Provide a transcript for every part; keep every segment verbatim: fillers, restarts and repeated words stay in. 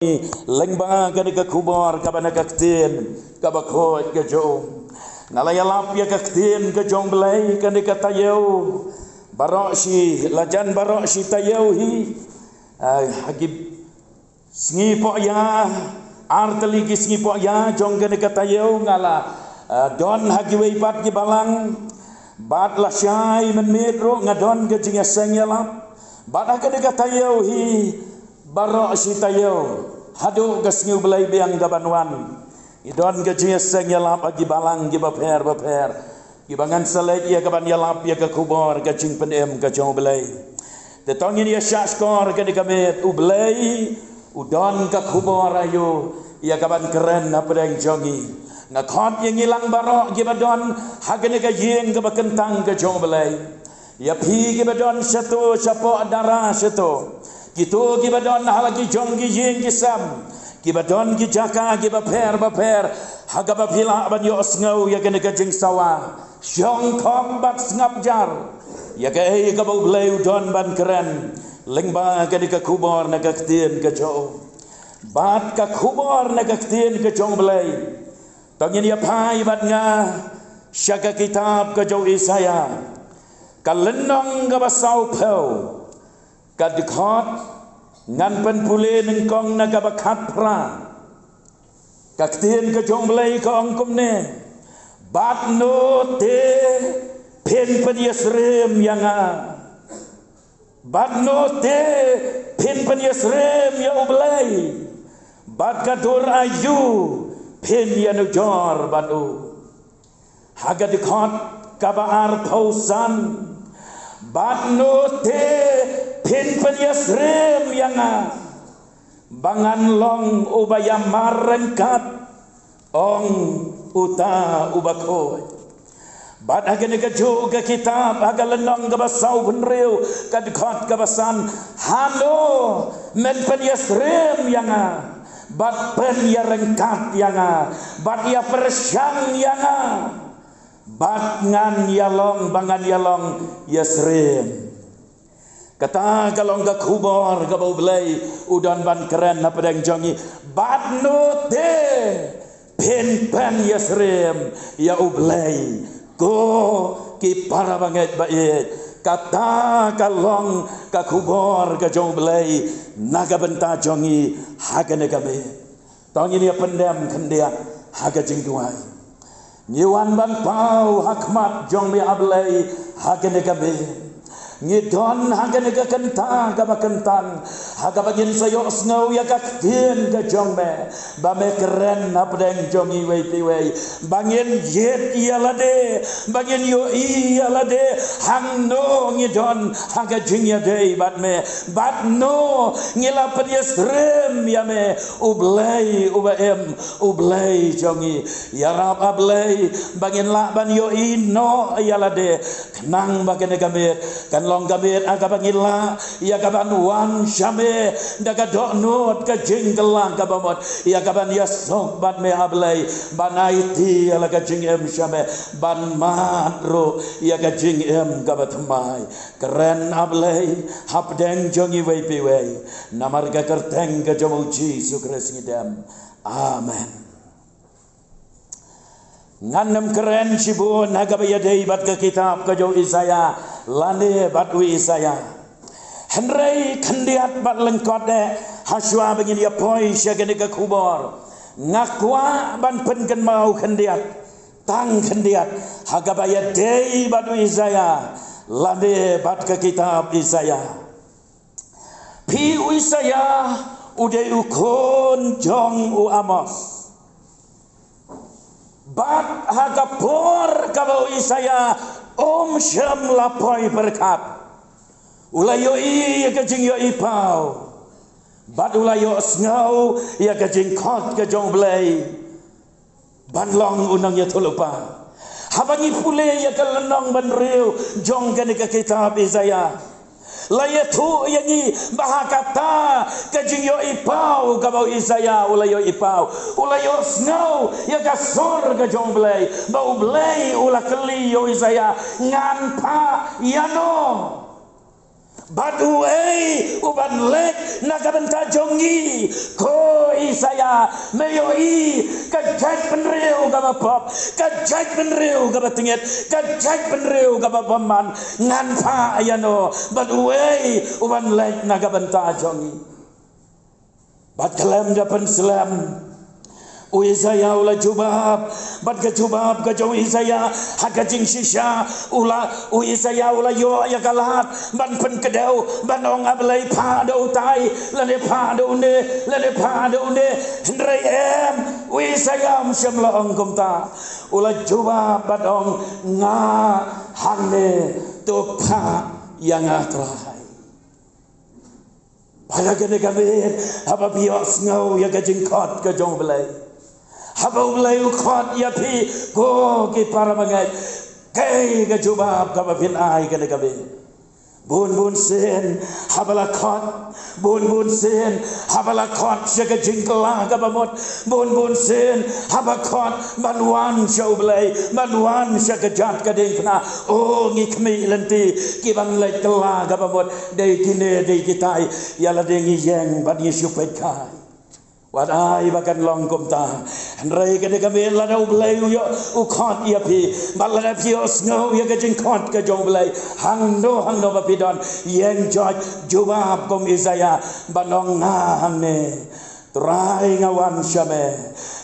Lyngba kane ka khubor kaba na ka ktien kaba khuid ka jong. Nga la ïalap ïa ka ktien ka jong Blei kane ka taïew. Baroh shi, la jan baroh shi taïew hi. Ah, ha ki sngi pohïa, ar tylli ki sngi pohïa jong kane ka taïew nga la, ah, don ha kiwei pat ki balang. Bad lashai mynmiet ruh nga don ka jingïaseng ïalap. Bad ha kane ka taïew hi, baroh shi taïew, haduh ka sngi U Blei biang kaban wan, ngi don ka jingïaseng ïalap ha ki balang kiba pher bapher, kiba ngan sa leit ïa kaban ïalap ïa ka khubor ka jingpynim ka jong U Blei. Te to ngin ïa shahshkor kane ka miet, U Blei u don ka khubor aïu ïa kaban kren hapdeng jong ngi. Nga khot ïa ngi lang baroh kiba don ha kane ka ïing kaba kyntang ka jong U Blei. Ïa phi kiba don shato shapoh dara shato, kito kiba don ha la ki jong ki ïing ki sem, kiba don ki jaka kiba pher bapher, ha kaba phi lah ban ïohsngew ïa kane ka jingsawa, shong khom bad sngap jar ïa kaei kaba U Blei u don ban kren lyngba kane ka khubor na ka ktien ka jong. Bad ka khubor na ka ktien ka jong U Blei, to ngin ïa phai bad nga sha ka kitab ka jong u Isaïah, ka lynnong kaba sawphew, ka dkhot, ngan pynpule nyngkong na kaba khatphra. Ka ktien ka jong U Blei ka ong kumne: Bad no te phin pynïasyriem ïa nga? Bad no te phin pynïasyriem ïa U Blei? Bad ka dur aïu phin ïanujor bad u? Ha ka dkhot kaba arphew san: Bad no te phin pynïasyriem ïa nga, ba ngan long uba ïamar ryngkat, ong uta uba khuid. Bad ha kane kajuh ka kitab, ha ka lynnong kaba sawphew hynriew, ka dkhot kaba san: Hano men pynïasyriem ïa nga, bad pynïaryngkat ïa nga, bad ïapyrshang ïa nga, bad ngan ïalong, ba ngan ïalong ïasyriem? Kata ka long ka khubor kaba U Blei u don ban kren hapdeng jong ngi. Bad no te phin pynïasyriem ïa U Blei, ko ki para bangeit ba ïeit? Kata ka long ka khubor ka jong U Blei na ka bynta jong ngi ha kane ka miet. To ngin ïa pyndem khyndiat ha ka jingduwai. Ngi wan ban paw ha khmat jong me, A Blei, ha kane ka miet. Ngi don ha kane ka kynta kaba kyntang, ha kaba ngin sa ïohsngew ïa ka ktien ka jong me, ba me kren hapdeng jong ngi iwei pa iwei, ba ngin ïeit ïa lade, ba ngin ïohi ïa lade hangno ngi don ha ka jingïadei bad me, bad no ngi la pynïasyriem ïa me, U Blei uba im, U Blei jong ngi. Ïarap, A Blei, ba ngin lah ban ïohi noh ïa lade, khnang ba kane ka miet kan long ka miet ha kaba ngin lah ïa kaban wan sha me da ka dohnud ka jingkylla kaba mut, ïa kaban ïasuk bad me, A Blei, ban aiti ïa la ka jingim sha me, ban mad ruh ïa ka jingim kaba thymmai. Kren, A Blei, hapdeng jong ngi iwei pa iwei, namar ka kyrteng ka jong U Jisu Khrist ngi dem. Amen. Ngan ym kren shibun ha kaba ïadei bad ka kitab ka jong u Isaïah lane bad u Isaïah. Hynrei khyndiat bad lyngkot eh, ha shuwa ba ngin ïa poi sha kane ka khubor, nga kwah ban pynkynmaw khyndiat, tang khyndiat, ha kaba ïadei bad u Isaïah lane bad ka kitab Isaïah. Phi, u Isaïah u dei u khun jong u Amos. Bad ha ka por kaba u Isaïah um shym la poi pyrkhat, u la ïohi ïa ka jingïohi paw, bad u la ïohsngew ïa ka jingkhot ka jong U Blei ban long u nongïathuhlypa. Haba ngi pule ïa ka lynnong ba hynriew jong kane ka kitab Isaïah, la ïathuh ïa ngi ba ha kata ka jingïohi paw kaba u Isaïah u la ïohi paw, u la ïohsngew ïa ka sur ka jong U Blei, ba U Blei u la kylli ïa u Isaïah: Ngan phah ïano? Bad uei u ban leit na ka bynta jong ngi? Ko Isaiah, me ïohi ka jaitbynriew kaba pop, ka jaitbynriew kaba tyngit, ka jaitbynriew kaba bymman. Ngan phah ïano, bad uei u ban leit na ka bynta jong ngi? Bad khlem da pynslem, u Isaiah u la jubab, bad ka jubab ka jong u Isaiah ha ka jingshisha, u la, u Isaiah u la ïoh ïa ka lad ban pynkdew, ban ong, A Blei, phah da utai, lane phah da une, lane phah da une. Hynrei em, u Isaiah um shym la ong kumta. U la jubab bad ong, Nga hangne, to phah ïa nga, Trai. Bad ha kane ka miet, haba phi ïohsngew ïa ka jingkhot ka jong U Blei, haba U Blei u khot ïa phi, ko ki para bangeit, kaei ka jubab kaba phin ai ha kane ka miet? Bun bun sien haba la khot, bun bun sien haba la khot sha ka jingkylla kaba mut, bun bun sien haba khot ban wan sha U Blei, ban wan sha ka jait ka diengphna, o, ngi khmih lynti ki ban leit kylla kaba mut. Dei kine, dei kitai, ïa lade ngi ïeng bad ngi shu peit kai. Wat ai ba kan long kumta. Hynrei ka dei ka miet, lada U Blei u ïoh, u khot ïa phi, bad lada phi ïohsngew ïa ka jingkhot ka jong U Blei, hangno hangno ba phi don, ïeng joit, jubab kum Isaiah, ban ong, Nga hangne, Trai, nga wan sha me.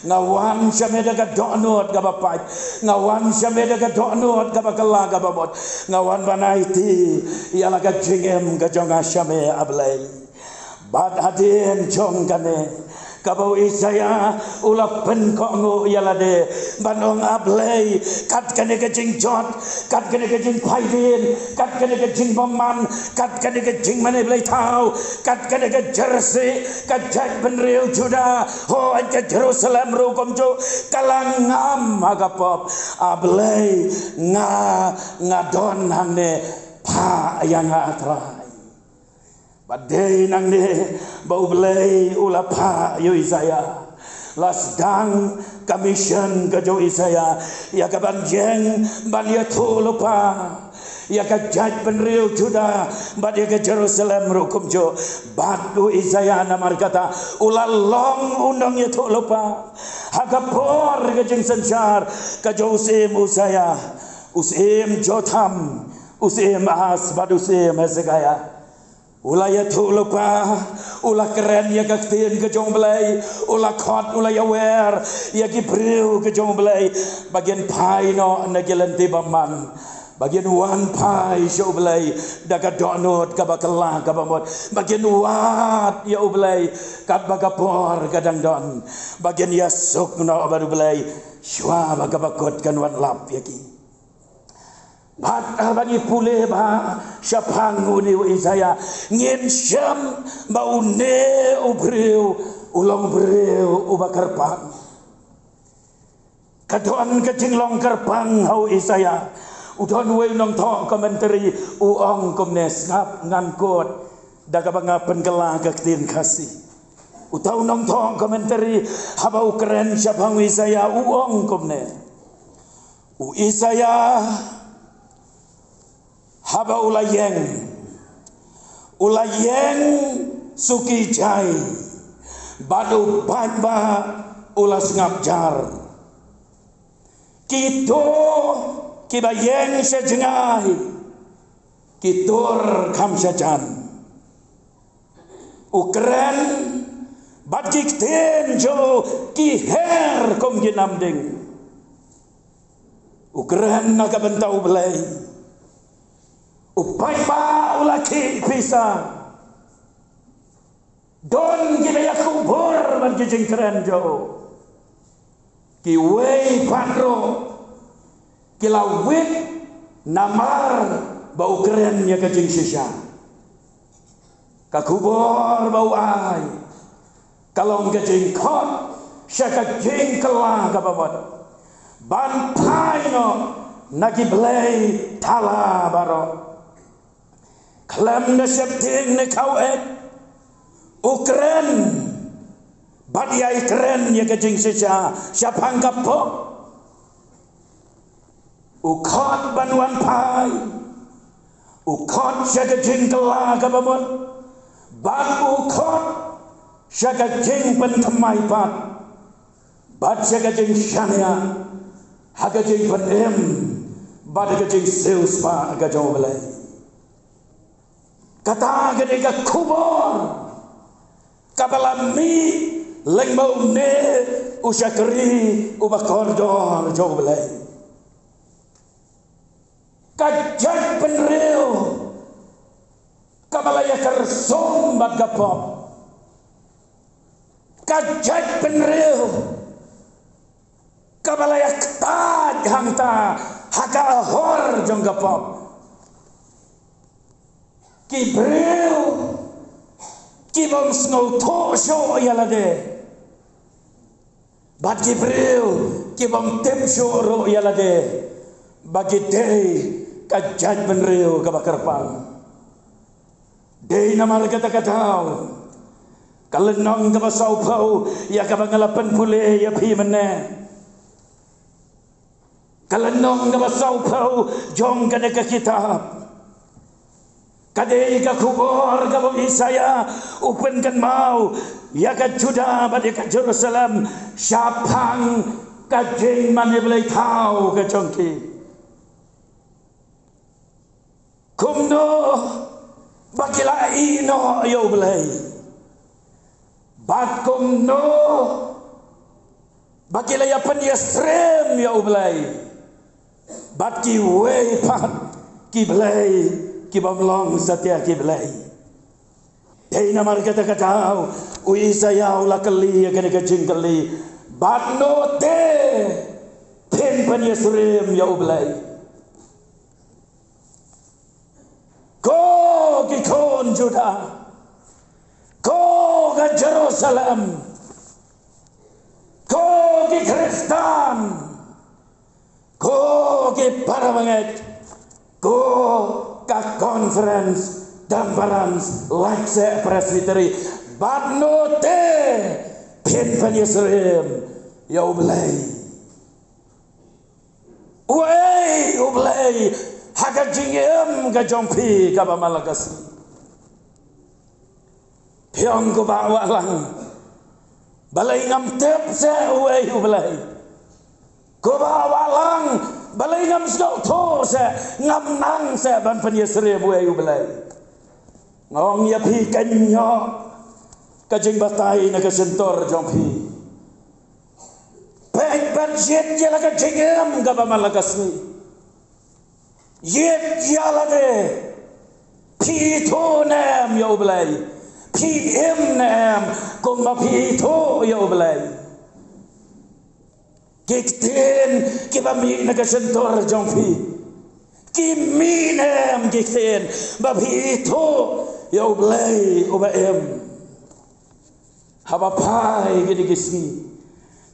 Nga wan sha me da ka dohnud kaba pait. Nga wan sha me da ka dohnud kaba kylla kaba mut. Nga wan ban aiti ïa la ka jingim ka jong nga sha me, A Blei. Bad hadien jong kane, kaba u Isaiah u la pynkohnguh ïa lade, ban ong, A Blei, kat kane ka jingjot, kat kane ka jingpait dien, kat kane ka jingbymman, kat kane ka jingmane blei thaw, kat kane ka jersey, ka jaitbynriew Judah, hooid, ka Jerusalem ruh kumjuh, ka la ngam ha ka pop. A Blei, nga, nga don hangne, phah ïa nga, Trai. Bad dei nangne ba U Blei u la phah ïa u Isaiah. La sdang ka mission ka jong u Isaiah ïa ka ban ïeng ban ïathuhlypa ïa ka jaitbynriew Judah bad ïa ka Jerusalem ruh kumjuh. Bad u Isaiah namarkata u la long u nongïathuhlypa ha ka por ka jingsynshar ka jong u Syiem Uzziah, u Syiem Jotham, u Syiem Ahaz bad u Syiem Hezekiah. U la ïathuhlypa, u la kren ïa ka ktien ka jong U Blei, u la khot, u la ïawer ïa ki briew ka jong U Blei ba kin phai noh na ki lynti bymman, ba kin wan phai sha U Blei da ka dohnud kaba kylla kaba mut, ba kin wad ïa U Blei katba ka por ka dang don, ba kin ïasuk noh bad U Blei shuwa ba kaba kut kan wan lap ïa ki. Bad haba ngi pule bha shaphang une u Isaiah, ngin shem ba une u briew u long briew uba kyrpang. Ka don ka jinglong kyrpang ha u Isaiah. U don uwei u nongthoh commentary u ong kumne, sngap, ngan quote da kaba nga pynkylla ka ktien Khasi. Uta u nongthoh commentary haba u kren shaphang u Isaiah u ong kumne. U Isaiah haba u la ïeng, u la ïeng suki jai, bad u paidbah u la sngap jar. Kito kiba ïeng sha jngai ki tur kham sha jan. U kren bad ki ktien jong u ki her kum ki nam ding. U kren na ka bynta U Blei. U paidbah u la khih pisa. Don kiba ïakubur bad ki jingkren jong u. Kiwei pat ruh ki la wit namar ba u kren ïa ka jingshisha. Ka khubor ba u ai ka long ka jingkhot sha ka jingkylla kaba mut ban phai noh na ki blei thala baroh. Khlem da sheptieng ne khaw eh, u kren bad ïai kren ïa ka jingshisha shaphang ka pop. U khot ban wan phai, U khot sha ka jingkylla kaba mut, bad u khot sha ka jingpynthymmai pat, bad sha ka jingshaniah ha ka jingpynim bad ka jingsiewspah ka jong U Blei. Kata ka dei ka khubor kaba la mih lyngba une u shakri uba kordor jong U Blei. Ka jaitbynriew kaba la ïakyrsong bad ka pop. Ka jaitbynriew kaba la ïakta hangta ha ka ahor jong ka pop. Ki briew ki bym sngewthuh shuh ïa lade, bad ki briew ki bym tip shuh ruh ïa lade ba ki dei ka jaitbynriew kaba kyrpang. Dei namar kata ka daw ka lynnong kaba sawphew ïa kaba nga la pynpule ïa phi mynne. Ka lynnong kaba sawphew jong kane ka kitab ka dei ka khubor kaba u Isaïah u pynkynmaw ïa ka Judah bad ïa ka Jerusalem shaphang ka jingmane blei thaw ka jong ki. Kumno ba ki la ïehnoh ïa U Blei, bad kumno ba ki la ïapyniasyriem ïa U Blei, bad kiwei pat ki blei ki bym long satia ki blei. Dei namar kata ka daw u Isaïah u la kylli ïa kane ka jingkylli, bad no te phin pynïasyriem ïa U Blei? Ko ki khun Judah, ko ka Jerusalem, ko ki Khristan, ko ki para bangeit, ko ka Conference, Temperance, Laitseh, Presbytery, bad no te phin pynïasyriem ïa U Blei? Uei U Blei ha ka jingim ka jong phi kaba man la ka sngi? Phi ong, ko Bah Wahlang, balei ngam tip seh uei U Blei? Ko Bah Wahlang, balei ngam sngewthuh seh, ngam nang seh ban pynïasyriem uei U Blei? Nga ong ïa phi, kynnoh ka jingbatai na ka shyntur jong phi. Peit bad jied ïa la ka jingim kaba man la ka sngi. Jied ïa lade. Phi ithuh ne em ïa U Blei? Phi im ne em kumba phi ithuh ïa U Blei? Ki ktien kiba mih na ka shyntur jong phi ki mih ne em, ki ktien ba phi ithuh ïa U Blei uba im? Haba phai kine ki sngi,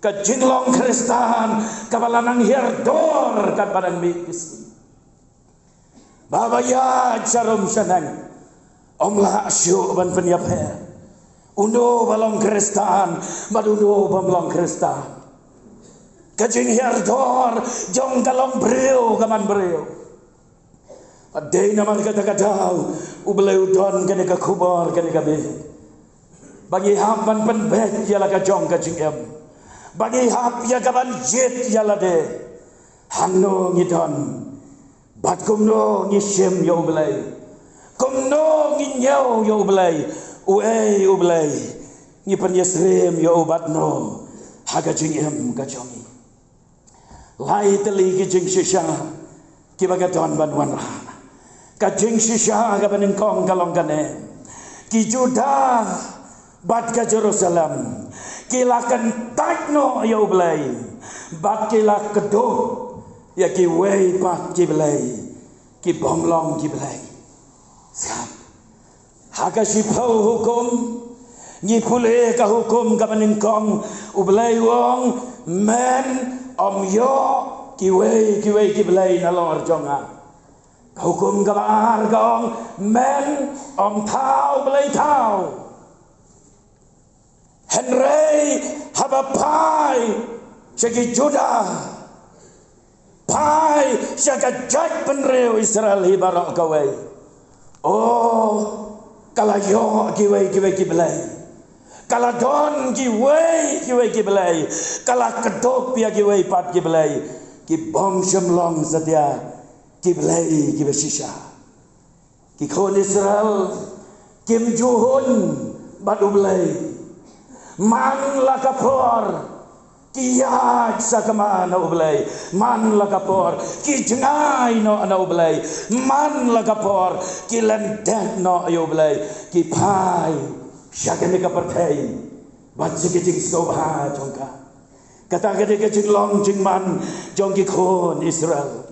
ka jinglong Khristan kaba la nang hiar dor katba dang mih ki sngi. Ba ba ïaid sharum shaneng, ym lah shuh ban pynïapher uno ba long Khristan bad uno bym long Khristan. Ka jinghiar dor jong ka long briew ka man briew. Dei namar kata ka daw U Blei u don kane ka khubor, kane ka beit, ba ngi hap ban pynbeit ïa la ka jong ka jingim, ba ngi hap ïa ka ban jied ïa lade. Hangno ngi don bad kumno ngi shim ïa U Blei? Kumno ngi ñiew ïa U Blei? Uei U Blei ngi pynïasyriem ïa u bad no ha ka jingim ka jong ngi? Lai tylli ki jingshisha kiba nga don ban wanrah. Ka jingshisha kaba nyngkong ka long kane: ki Judah bad ka Jerusalem ki la kyntait noh ïa U Blei bad ki la kdup ïa kiwei pat ki blei ki bym long ki blei. Sngap. Ha ka shiphew Hukum ngi pule ka hukum kaba nyngkong, U Blei u ong, men ym ïoh kiwei kiwei ki blei nalor jong nga. Ka hukum kaba ar ka ong, men ym thaw blei thaw. Hynrei haba phai sha ki Judah, phai sha ka jaitbynriew Israel hi baroh kawei, O, ka la ïoh kiwei kiwei ki blei. Ka la don kiwei kiwei ki blei. Ka la kdup ïa kiwei pat ki blei. Ki bym shym long satia ki blei kiba shisha. Ki khun Israel kim ju hun bad U Blei. Man la ka por ki ïaid sakma na U Blei. Man la ka por ki jngai noh na U Blei. Man la ka por ki lyndet noh ïa U Blei. Ki phai sha kane ka pyrthei bad sha ki jingsngewbha jong ka. Kata ka dei ka jinglong jingman jong ki khun Israel.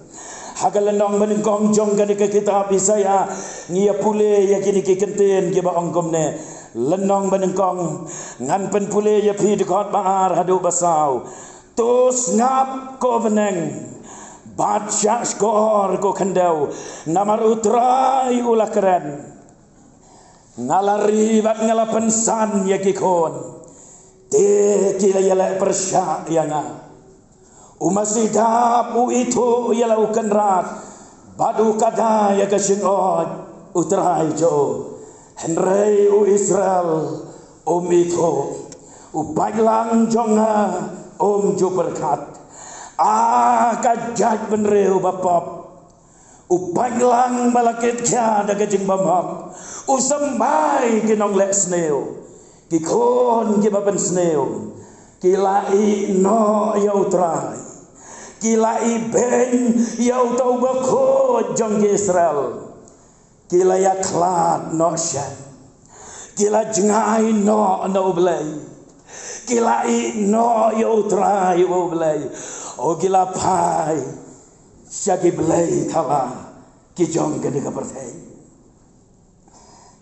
Ha ka lynnong banyngkong jong kane ka kitab Isaiah, ngi ïa pule ïa kine ki kyntien kiba ong kumne. Lynnong banyngkong, ngan pynpule ïa phi dkhot ba ar haduh ba saw. To sngap ko bneng, bad shah shkor ko khyndew, namar U Trai u la kren. Nga la ri bad nga la pynsan ïa ki khun, te ki la ïaleh pyrshah ïa nga. U masi dap u ithuh ïa la u kynrad, bad u kada ïa ka jingoid U Trai jong u. Hynrei u Israel um ithuh, u paidlang jong nga um ju pyrkhat. A ka jaitbynriew ba pop, u paidlang ba la kit khia da ka jingbymhok, u symbai ki nongleh sniew. Ki khun kiba pynsniew ki la ïehnoh ïa U Trai. Ki la ibeiñ ïa uta u Bakhuid jong ki Israel. Ki la ïakhlad noh shen. Ki la jngai noh na U Blei. Ki la ïehnoh ïa U Trai, ïa U Blei. O, ki la phai sha ki blei thala ki jong kane ka pyrthei.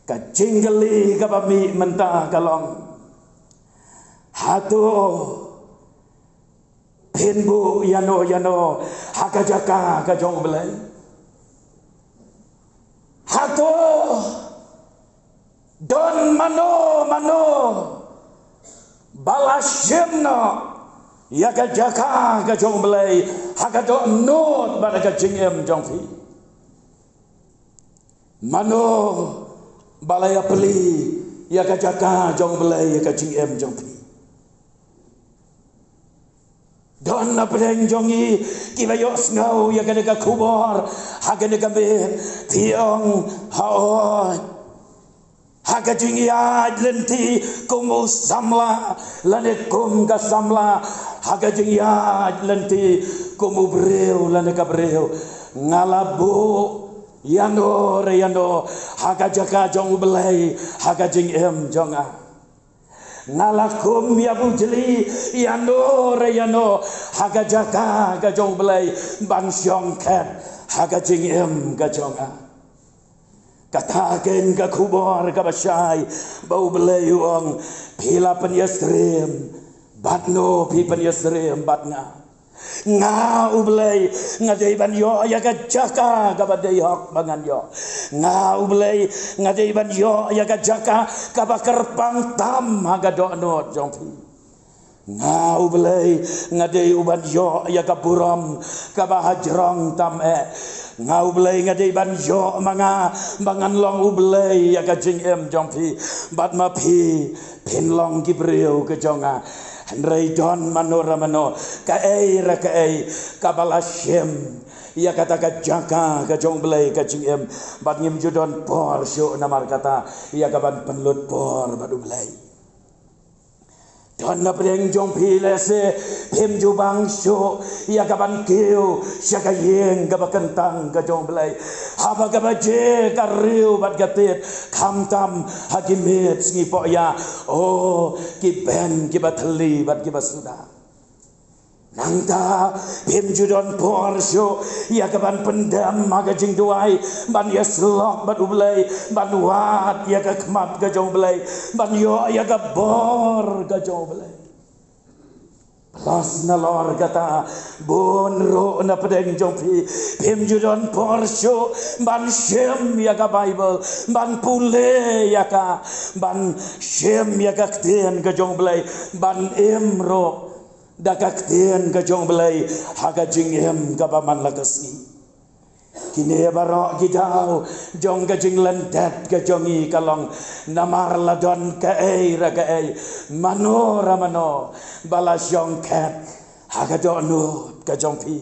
Ka jingkylli kaba mih mynta ka long, hato phin buh ïano ïano ha ka jaka ka jong U Blei? Hato don mano mano ba la shim noh ïa ka jaka ka jong U Blei ha ka dohnud bad ha ka jingim jong phi? Mano ba la ïaplie ïa ka jaka jong U Blei ha ka jingim jong phi? Don na pdeng jong ngi kiba ïohsngew ïa kane ka khubor ha kane ka miet, phi ong, hooid, ha ka jingïaid lynti kum u samla lane kum ka samla, ha ka jingïaid lynti kum u briew lane ka briew, nga la buh ïano re ïano ha ka jaka jong U Blei ha ka jingim jong nga. Nga la kum ïa bujli ïano re ïano ha ka jaka ka jong U Blei ban shong khet ha ka jingim ka jong nga. Kata kein ka khubor kaba shai ba U Blei u ong, phi la pynïasyriem bad no? Phi pynïasyriem bad nga. Nga U Blei nga dei ban ïoh ïa ka jaka kaba dei hok ba ngan ïoh. Nga U Blei nga dei ban ïoh ïa ka jaka kaba kyrpang tam ha ka dohnud jong phi. Nga U Blei nga dei u ban ïoh ïa ka burom kaba hajrong tam eh. Nga U Blei nga dei ban ïoh ma nga ba ngan long U Blei ïa ka jingim jong phi, bad ma phi phin long ki briew ka jong nga. Hynrei don mano re mano, kaei re kaei, kaba la shim ïa kata ka jaka ka jong U Blei ka jingim, bad ngim ju don por shuh namar kata ïa ka ban pynlut por bad U Blei. Don na pdeng jong phi lehse phim ju bang shuh ïa ka ban kiew sha ka ïing kaba kyntang ka jong U Blei, haba kaba je ka riew bad ka tied, khamtam ha ki miet sngi pohïa, o, ki ben kiba thylli bad kiba suda. Nangta phim ju don por shuh ïa ka ban pyndem ha ka jingduwai, ban ïasyllok bad U Blei, ban wad ïa ka khmat ka jong U Blei, ban ïoh ïa ka bor ka jong U Blei. Plus nalor kata, bun ruh na pdeng jong phi phim ju don por shuh ban shim ïa ka Baibl, ban pule ïa ka, ban shim ïa ka ktien ka jong U Blei, ban im ruh da ka ktien ka jong U Blei ha ka jingim kaba man la ka sngi. Kine baroh ki daw jong ka jinglyndet ka jong ngi ka long namar la don kaei re kaei, mano re mano ba la shong khet ha ka dohnud ka jong phi.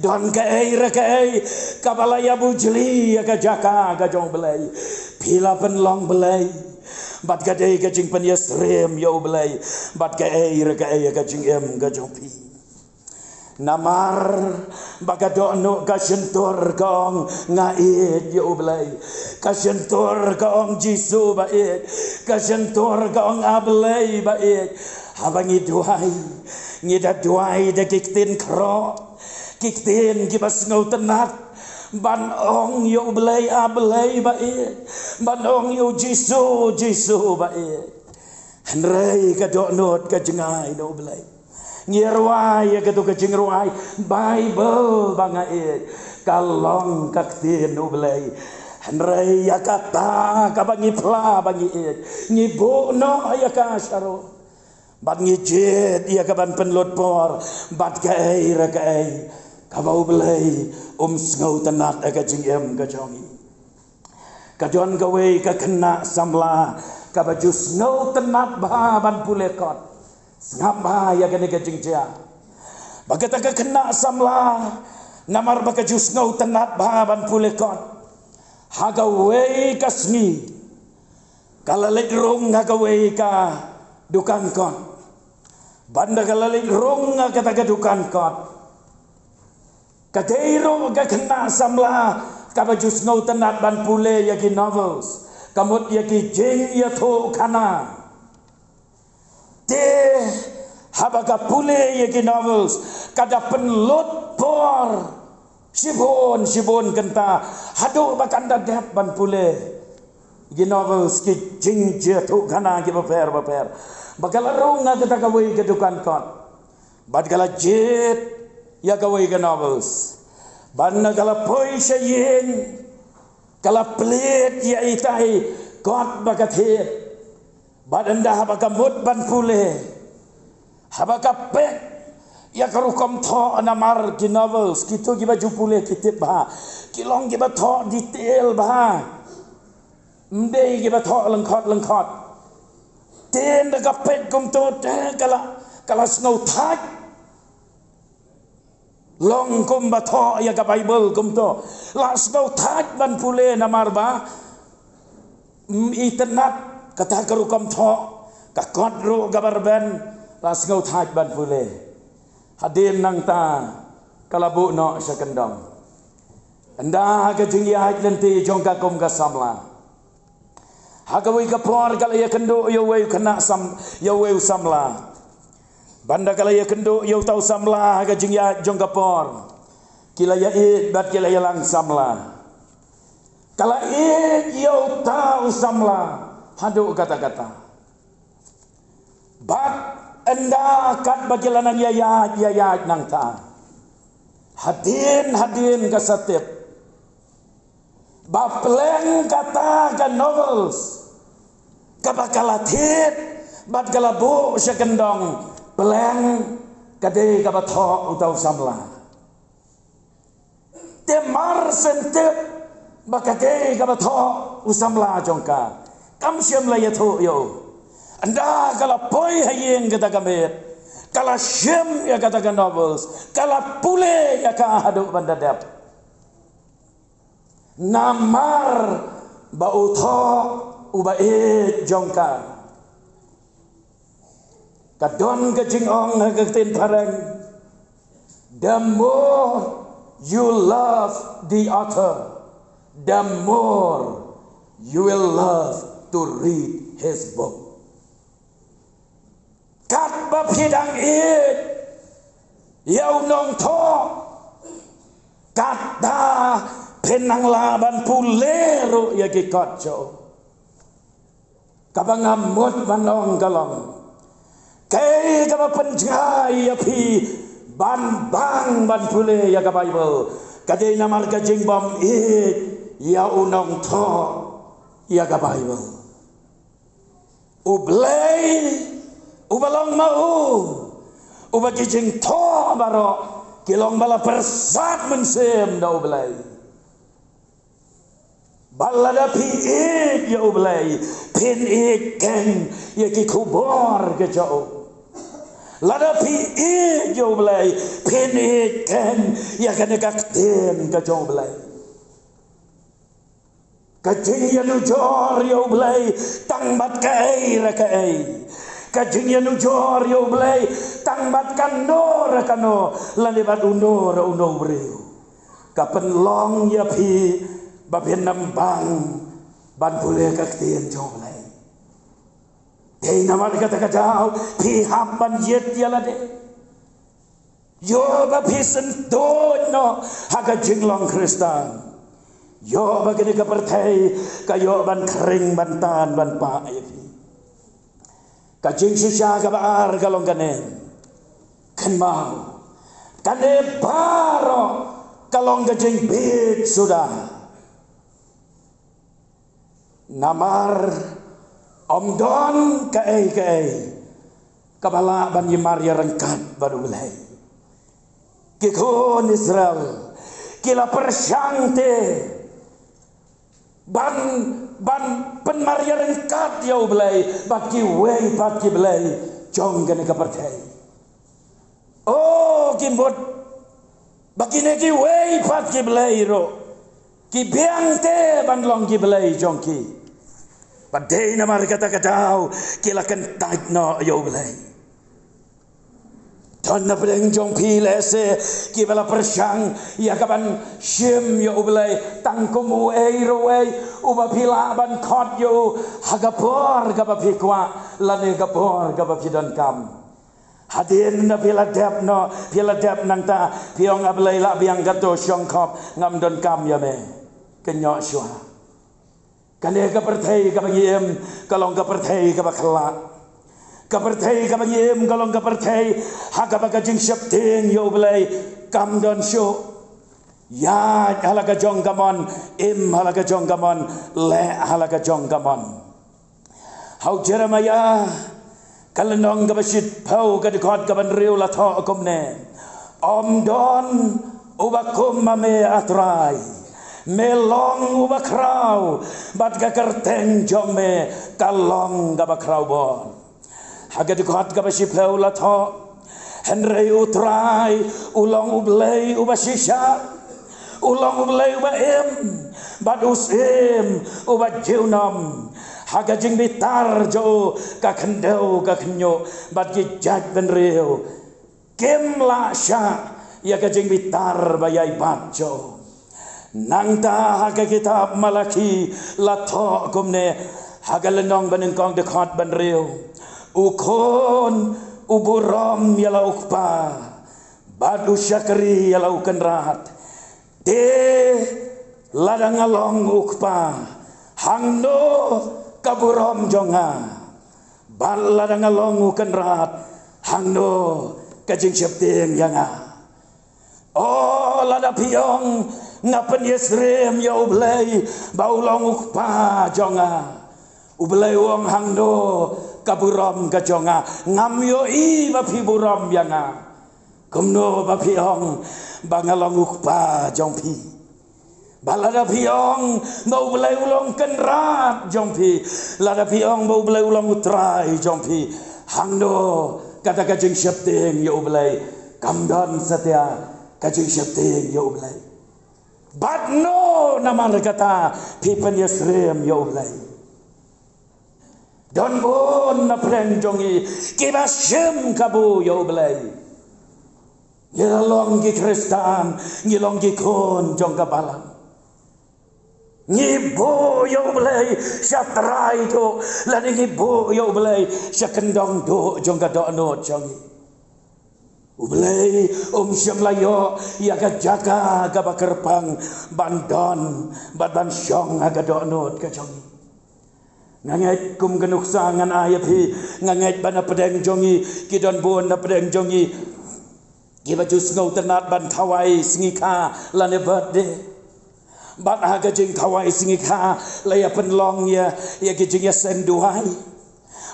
Don kaei re kaei kaba la ïabujli ïa ka jaka ka jong U Blei. Phi la pynlong blei bad ka dei ka jingpynïasyriem ïa U Blei bad kaei re kaei ïa ka jingim ka jong phi. Namar ba ka dohnud ka shyntur ka ong nga ïeit ïa U Blei. Ka shyntur ka ong Jisu ba ïeit. Ka shyntur ka ong A Blei ba ïeit. Haba ngi duwai, ngi da duwai da ki ktien khroh, ki ktien kiba sngewtynnat ban ong ïa U Blei A Blei ba ïeit, ban ong ïa U Jisu Jisu ba ïeit. Hynrei ka dohnud ka jngai na U Blei. Ngi rwai ïa kato ka jingrwai Baibl ba nga ïeit, ka long ka ktien U Blei. Hynrei ïa kata kaba ngi phla ba ngi ïeit, ngi buh noh ïa ka sharum. Bad ngi jied ïa ka ban pynlut por bad kaei re kaei kaba U Blei um sngewtynnat ha ka jingim ka jong ngi. Ka don kawei ka khynnah samla kaba ju sngewtynnat bha ban pule kot. Sngap bha ïa kane ka jingjia. Ba kata ka khynnah samla, namar ba ka ju sngewtynnat bha ban pule kot, ha kawei ka sngi ka la leit rung ha kawei ka dukan kot. Bad ynda ka la leit rung ha kata ka dukan kot, ka dei ruh ka khynnah samla kaba ju sngewtynnat ban pule ïa ki novels, ka mut ïa ki jingïathuhkhana. Te haba ka pule ïa ki novels, ka da pynlut por shibun shibun kynta haduh ba kan da dep ban pule ki novels, ki jingïathuhkhana kiba pher ba pher. Ba ka la rung ha kata kawei ka dukan kot, bad ka la jied ïa kawei ka novels. Bad ynda ka la poi sha ïing, ka la plie ïa itai kot ba ka thied. Bad ynda haba ka mut ban pule, haba ka peit ïa ka rukom thoh, namar ki novels, kito kiba ju pule ki tip bha, ki long kiba thoh detail bha. Ym dei kiba thoh lyngkhot lyngkhot. Te ynda ka peit kumto te ka la, ka la sngewthait. Long kumba thoh ïa ka Baibl kumto, la sngewthait ban pule namar ba, mm, itynnat kata ka rukom thoh, ka kot ruh kaba rben, la sngewthait ban pule. Hadien nangta ka la buh noh sha kyndong. Ynda ha ka jingïaid lynti jong ka kum ka samla, ha kawei ka por ka la ïakynduh ïa uwei u khynnah sam, ïa uwei u samla. Bad ynda ka la ïakynduh ïa uta u samla ha ka jingïaid jong ka por, ki la ïaieit bad ki la ïalang samla. Ka la ïeit ïa uta u samla haduh katta katta. Bad ynda katba ki la nang ïaïaid ïaïaid nangta, hadien hadien ka sa tip ba pleng kata ka novels kaba ka la thied bad ka la buh sha kyndong, pleng ka dei kaba thoh uta u samla. Te mar shen tip ba ka dei kaba thoh u samla jong ka, kam shym la ïathuh ïa u. Ynda ka la poi ha ïing kata ka miet, ka la shim ïa kata ka novels, ka la pule ïa ka haduh ban da dep. Namar ba u thoh u ba ïeit jong ka. Ka don ka jingong ha ka ktien phareng, the more you love the author, the more you will love to read his book. Katba phi dang ïeit ïa u nongthoh, katta phin nang lah ban pule ruh ïa ki kot jong u. Kaba nga mut ban ong ka long, kaei kaba pynjngai ïa phi ban bang ban pule ïa ka Baibl, ka dei namar ka jingbym ïeit ïa u nongthoh ïa ka Baibl. U Blei uba long ma u, uba ki jingthoh baroh ki long ba la pyrsad mynsiem da U Blei. Bad lada phi ïeit ïa U Blei, phin ïeit keiñ ïa ki khubor ka jong u. Lada phi ïeit ïa U Blei, phin ïeit keiñ ïa kane ka ktien ka jong U Blei. Ka jingïanujor ïa U Blei tang bad kaei re kaei. Ka jingïanujor ïa U Blei tang bad kano re kano, lane bad uno re uno u briew, ka pynlong ïa phi ba phin ym bang ban pule ka ktien jong U Blei. Dei namar kata ka daw phi hap ban ïeit ïa lade. Ïoh ba phi syntuid noh ha ka jinglong Khristan. Ïoh ba kane ka pyrthei ka ïoh ban khring, ban tan, ban pah ïa phi. Ka jingshisha kaba ar ka long kane. Kynmaw, kane baroh ka long ka jingbieit suda. Namar ym don kaei kaei kaba lah ban ïamar ïaryngkat bad U Blei. Ki khun Israel ki la pyrshang te ban, ban pynmar ïaryngkat ïa U Blei bad kiwei pat ki blei jong kane ka pyrthei. O, ki mut ba kine kiwei pat ki blei ruh ki biang te ban long ki blei jong ki. Bad dei namar kata ka daw ki la kyntait noh ïa U Blei. Don na pdeng jong phi lehse kiba la pyrshang ïa ka ban shim ïa U Blei tang kum uei ruh uei uba phi lah ban khot ïa u ha ka por kaba phi kwah lane ka por kaba phi donkam. Hadien ba phi la dep noh, phi la dep nangta, phi ong, "A Blei, la biang kato, shong khop, ngam donkam ïa me. Kynnoh shuwa." Kane ka pyrthei kaba ngi im ka long ka pyrthei kaba khlad. Ka pyrthei kaba ngi im ka long ka pyrthei ha kaba ka jingsheptieng ïa U Blei kam don shuh. Ïaid ha la ka jong ka mon, im ha la ka jong ka mon, leh ha la ka jong ka mon. Ha u Jeremaïah ka lynnong kaba shiphew, ka dkhot kaba hynriew la thoh kumne: Ym don uba kum ma me, A Trai. Me long uba khraw, bad ka kyrteng jong me ka long kaba khraw bor. Ha ka dkhot kaba shiphew la thoh: Hynrei U Trai u long U Blei uba shisha, u long U Blei uba im, bad u syiem uba junom. Ha ka jingbitar jong u ka khyndew ka khynñiuh, bad ki jaitbynriew kim lah shah ïa ka jingbitar ba ïai bat jong u. Nangta ha ka kitab Malakhi la thoh kumne, ha ka lynnong banyngkong, dkhot ba hynriew: U khun u burom ïa la u kpa, bad u shakri ïa la u kynrad. Te lada nga long u kpa, hangno ka burom jong nga? Bad lada nga long u kynrad, hangno ka jingsheptieng ïa nga? O, lada phi ong, nga pynïasyriem ïa U Blei ba u long u kpa jong nga, U Blei u ong, hangno ka burom ka jong nga? Ngam ïohi ba phi burom ïa nga. Kumno ba phi ong ba nga long u kpa jong phi? Ba lada phi ong ba U Blei u long kynrad jong phi, lada phi ong ba U Blei u long U Trai jong phi, hangno kata ka jingsheptieng ïa U Blei? Kam don satia ka jingsheptieng ïa U Blei. Bad no namar kata phi pynïasyriem ïa U Blei? Don bun na pdeng jong ngi kiba shim kabu ïa U Blei. Ngi la long ki Khristan, ngi long ki khun jong ka balang. Ngi buh ïa U Blei sha trai duh, lane ngi buh ïa U Blei sha kyndong duh jong ka dohnud jong ngi. U Blei um shym la ïoh ïa ka jaka kaba kyrpang ban don bad ban shong ha ka dohnud ka jong ngi. Nga ngeit kum ka nuksa ngan ai ïa phi, nga ngeit ba na pdeng jong ngi ki don bun na pdeng jong ngi kiba ju sngewtynnat ban khawai sngi kha lane birthday. Bad ha ka jingkhawai sngi kha la ïa pynlong ïa, ïa ki jingïaseng duwai.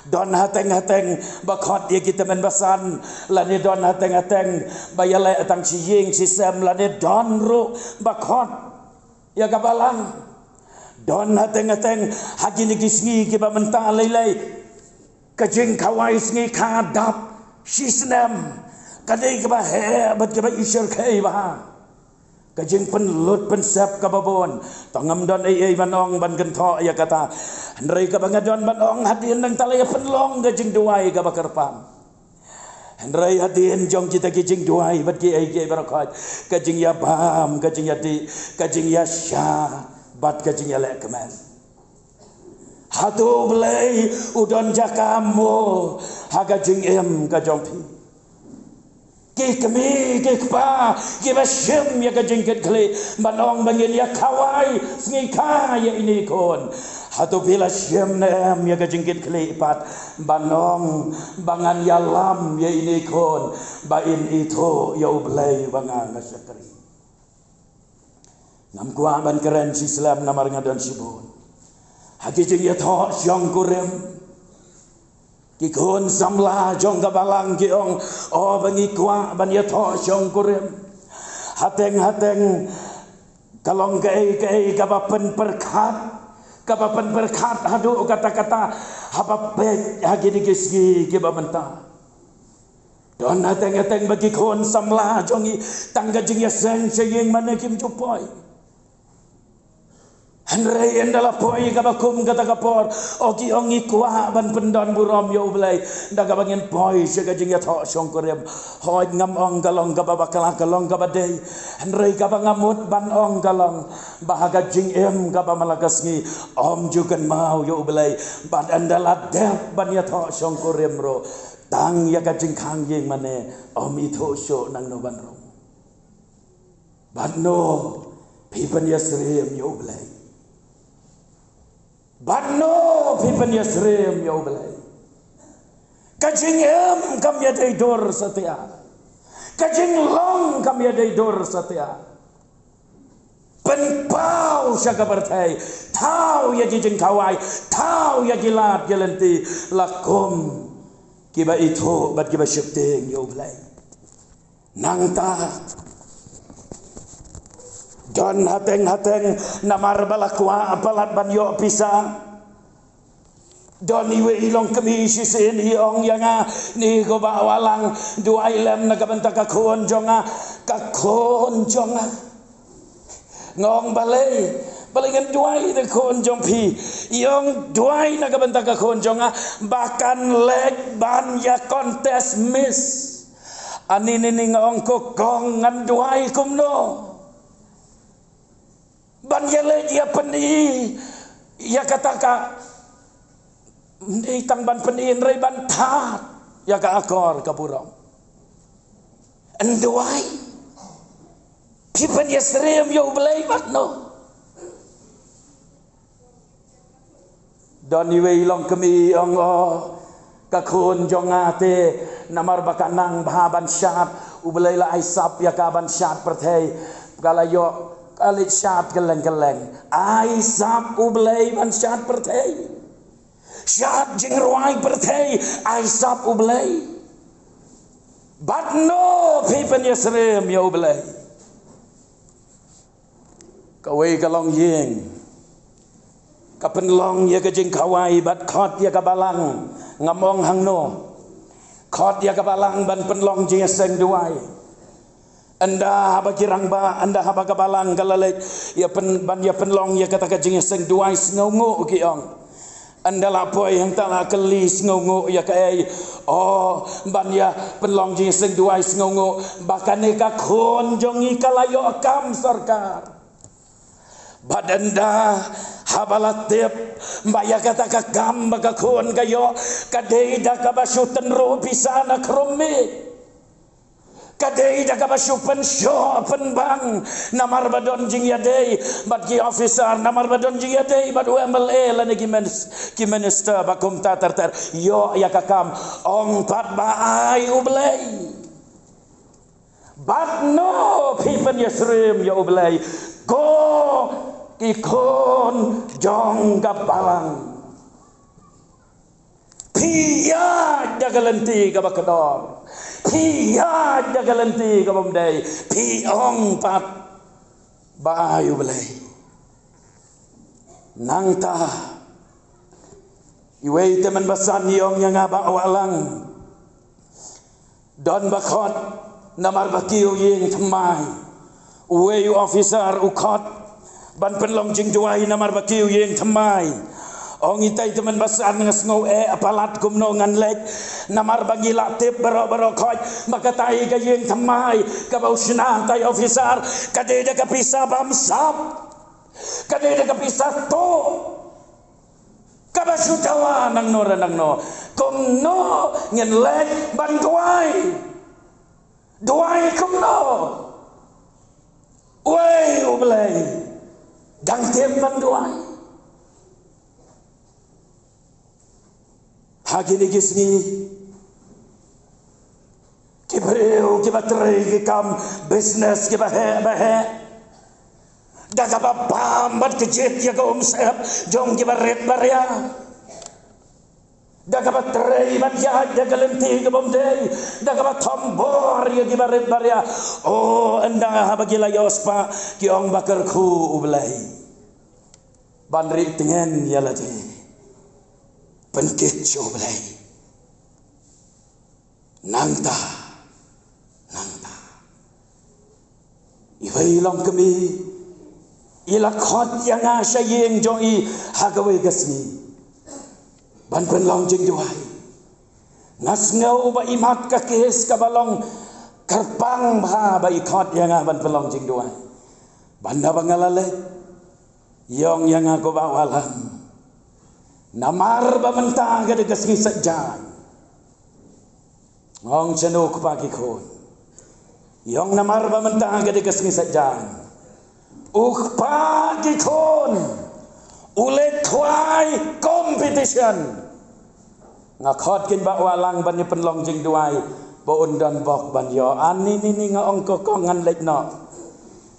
Don hateng hateng ba khot ïa ki tymmen basan, lane don hateng hateng ba ïaleh tang shi ïing shi sem, lane don ruh ba khot ïa ka balang. Don hateng-hateng ha kine ki sngi kiba mynta lei lei, ka jingkhawai sngi kha dap shi snem ka dei kaba heh bad kaba isyrkhei bha. Ka jingpynlut pynsep kaba bun, tang ngam don ei ei ban ong ban kynthoh ïa kata. Hynrei kaba nga don ban ong hadien nangta la ïa pynlong ka jingduwai kaba kyrpang. Hynrei hadien jong kita ki jingduwai bad ki ei ki ei baroh khoit, ka jingïabam, ka jingïadih, ka jingïasha bad ka jingïaleh kmen. Hato U Blei u don jaka mo ha ka jingim ka jong phi? Ki kmie ki kpa kiba shim ïa ka jingkitkhlieh ban ong ba ngin ïa khawai sngi kha ïa ine i khun, hato phi la shim ne em ïa ka jingkitkhlieh pat ban ong ba ngan ïalam ïa ine i khun ba in ithuh ïa U Blei ba nga nga shakri? Ngam kwah ban kren shi slem namar nga don shibun ha ki jingïathoh shongkurim. Ki khun samla jong ka balang ki ong, o ba ngi kwah ban ïathoh shongkurim. Hateng hateng ka long kaei kaei kaba pynpyrkhat, kaba pynpyrkhat haduh katta katta haba peit ha kine ki sngi kiba mynta. Don hateng hateng ba ki khun samla jong ngi tang ka jingïaseng sha ïing mane kim ju poi. Hynrei ynda la poi kaba kum kata ka por, o ki ong ngi kwah ban pyndon burom ïa U Blei da kaba ngin poi sha ka jingïathoh shongkurim. Hooid, ngam ong ka long kaba bakla, ka long kaba dei. Hynrei kaba nga mut ban ong ka long ba ha ka jingim kaba man la ka sngi, ym ju kynmaw ïa U Blei. Bad ynda la dep ban ïathoh shongkurim ruh, tang ïa ka jingkhang ïing mane ym ithuh shuh nangno ban rung. Bad no phi pynïasyriem ïa U Blei? Bad no phi pynïasyriem ïa U Blei? Ka jingim kam ïadei dur satia. Ka jinglong kam ïadei dur satia. Pynpaw sha ka pyrthei, thaw ïa ki jingkhawai, thaw ïa ki lad ki lynti, la kum kiba ithuh bad kiba sheptieng ïa U Blei. Nangta don hateng hateng namar ba la kwah palat ban ïoh pisa. Don iwei i longkmie shisien i ong ïa nga, ni ko Bah Wahlang, duwai lem na ka bynta ka khun jong nga. Ka khun jong nga. Nga ong balei, balei ngan duwai na ka khun jong phi? I ong duwai na ka bynta ka khun jong nga ba kan leit ban ïa contest Miss. Ani ni ni nga ong ko kong, ngan duwai kumno ban ïa leit ïa pyni ïa kata ka, ym dei tang ban pyni hynrei ban thad ïa ka akor ka burom. Yn duwai? Phi pynïasyriem ïa U Blei bad no? Don iwei i longkmie i ong, o ka khun jong nga te, namar ba ka nang bha ban shad, U Blei la ai sap ïa ka ban shad pyrthei. Ka la ïoh, ka leit shad kylleng kylleng. Ai sap U Blei ban shad pyrthei. Shad jingrwai pyrthei, ai sap U Blei. Bad no phi pynïasyriem ïa U Blei? Kawei ka longïing ka pynlong ïa ka jingkhawai bad khot ïa ka balang, ngam ong hangno. Khot ïa ka balang ban pynlong jingïaseng duwai. Ynda haba ki rangbah, ynda haba ka balang ka la leit ïa pyn, ban ïa pynlong ïa kata ka jingïaseng duwai, sngewnguh ki ong. Ynda la poi hangta la kylli, sngewnguh ïa kaei? O, ban ïa pynlong jingïaseng duwai, sngewnguh ba kane ka khun jong ngi ka la ïoh kam sorkar. Bad ynda haba la tip ba ïa kata ka kam ba ka khun ka ïoh ka dei da kaba shu tynruh pisa na khrum miej, ka dei da kaba shu pynshoh pynbang, namar ba don jingïadei bad ki officer, namar ba don jingïadei bad u M L A lane ki minis-, ki minister ba kumta ter ter. Ïoh ïa ka kam, ong pat ba ai U Blei. Bad no phi pynïasyriem ïa U Blei, ko ki khun jong ka balang? Phi ïaid da ka lynti kaba kordor, phi ïaid da ka lynti kaba ym dei, phi ong pat ba ai U Blei. Nangta iwei te mynbasan i ong ïa nga, Bah Wahlang, don ba khot namar ba kiew ïing thymmai. Uwei u officer u khot ban pynlong jingduwai namar ba kiew ïing thymmai. Ong itai te mynbasan nga sngew eh palat kumno ngan leit, namar ba ngi la tip baroh baroh khoit ba katai ka ïing thymmai kaba u shna tai officer ka dei da ka pisa bamsap. Ka dei da ka pisa tuh kaba shu dawa nangno re nangno. Kumno ngin leit ban duwai? Duwai kumno? Uei U Blei dang tip ban duwai? Ha kine ki sngi ki briew kiba trei ki kam business kiba heh ba heh, da kaba bam bad kjit ïa ka umsyep jong kiba rit baria, da kaba trei ban ïaid da ka lynti kaba ym dei, da kaba thombor ïa kiba rit baria. O, ynda haba ki la ïohspah ki ong ba kyrkhu U Blei ban ri tngen ïa lade, pynkit sha U Blei. Nangta, nangta iwei i longkmie i la khot ïa nga sha ïing jong i ha kawei ka sngi ban pynlong jingduwai. Nga sngew ba imat ka kes kaba long kyrpang bha ba i khot ïa nga ban pynlong jingduwai. Bad haba nga la leit, i ong ïa nga, ko Bah Wahlang, namar ba mynta ka dei ka sngi Saitjaiñ. Nga ong, shano u kpa ki khun? I ong, namar ba mynta ka dei ka sngi Saitjaiñ, u kpa ki khun u leit khwai competition. Nga khot kein Bah Wahlang ban ïa pynlong jingduwai ba un don bok ban ïoh. Ani ni ni nga ong, ko kong, ngan leit noh.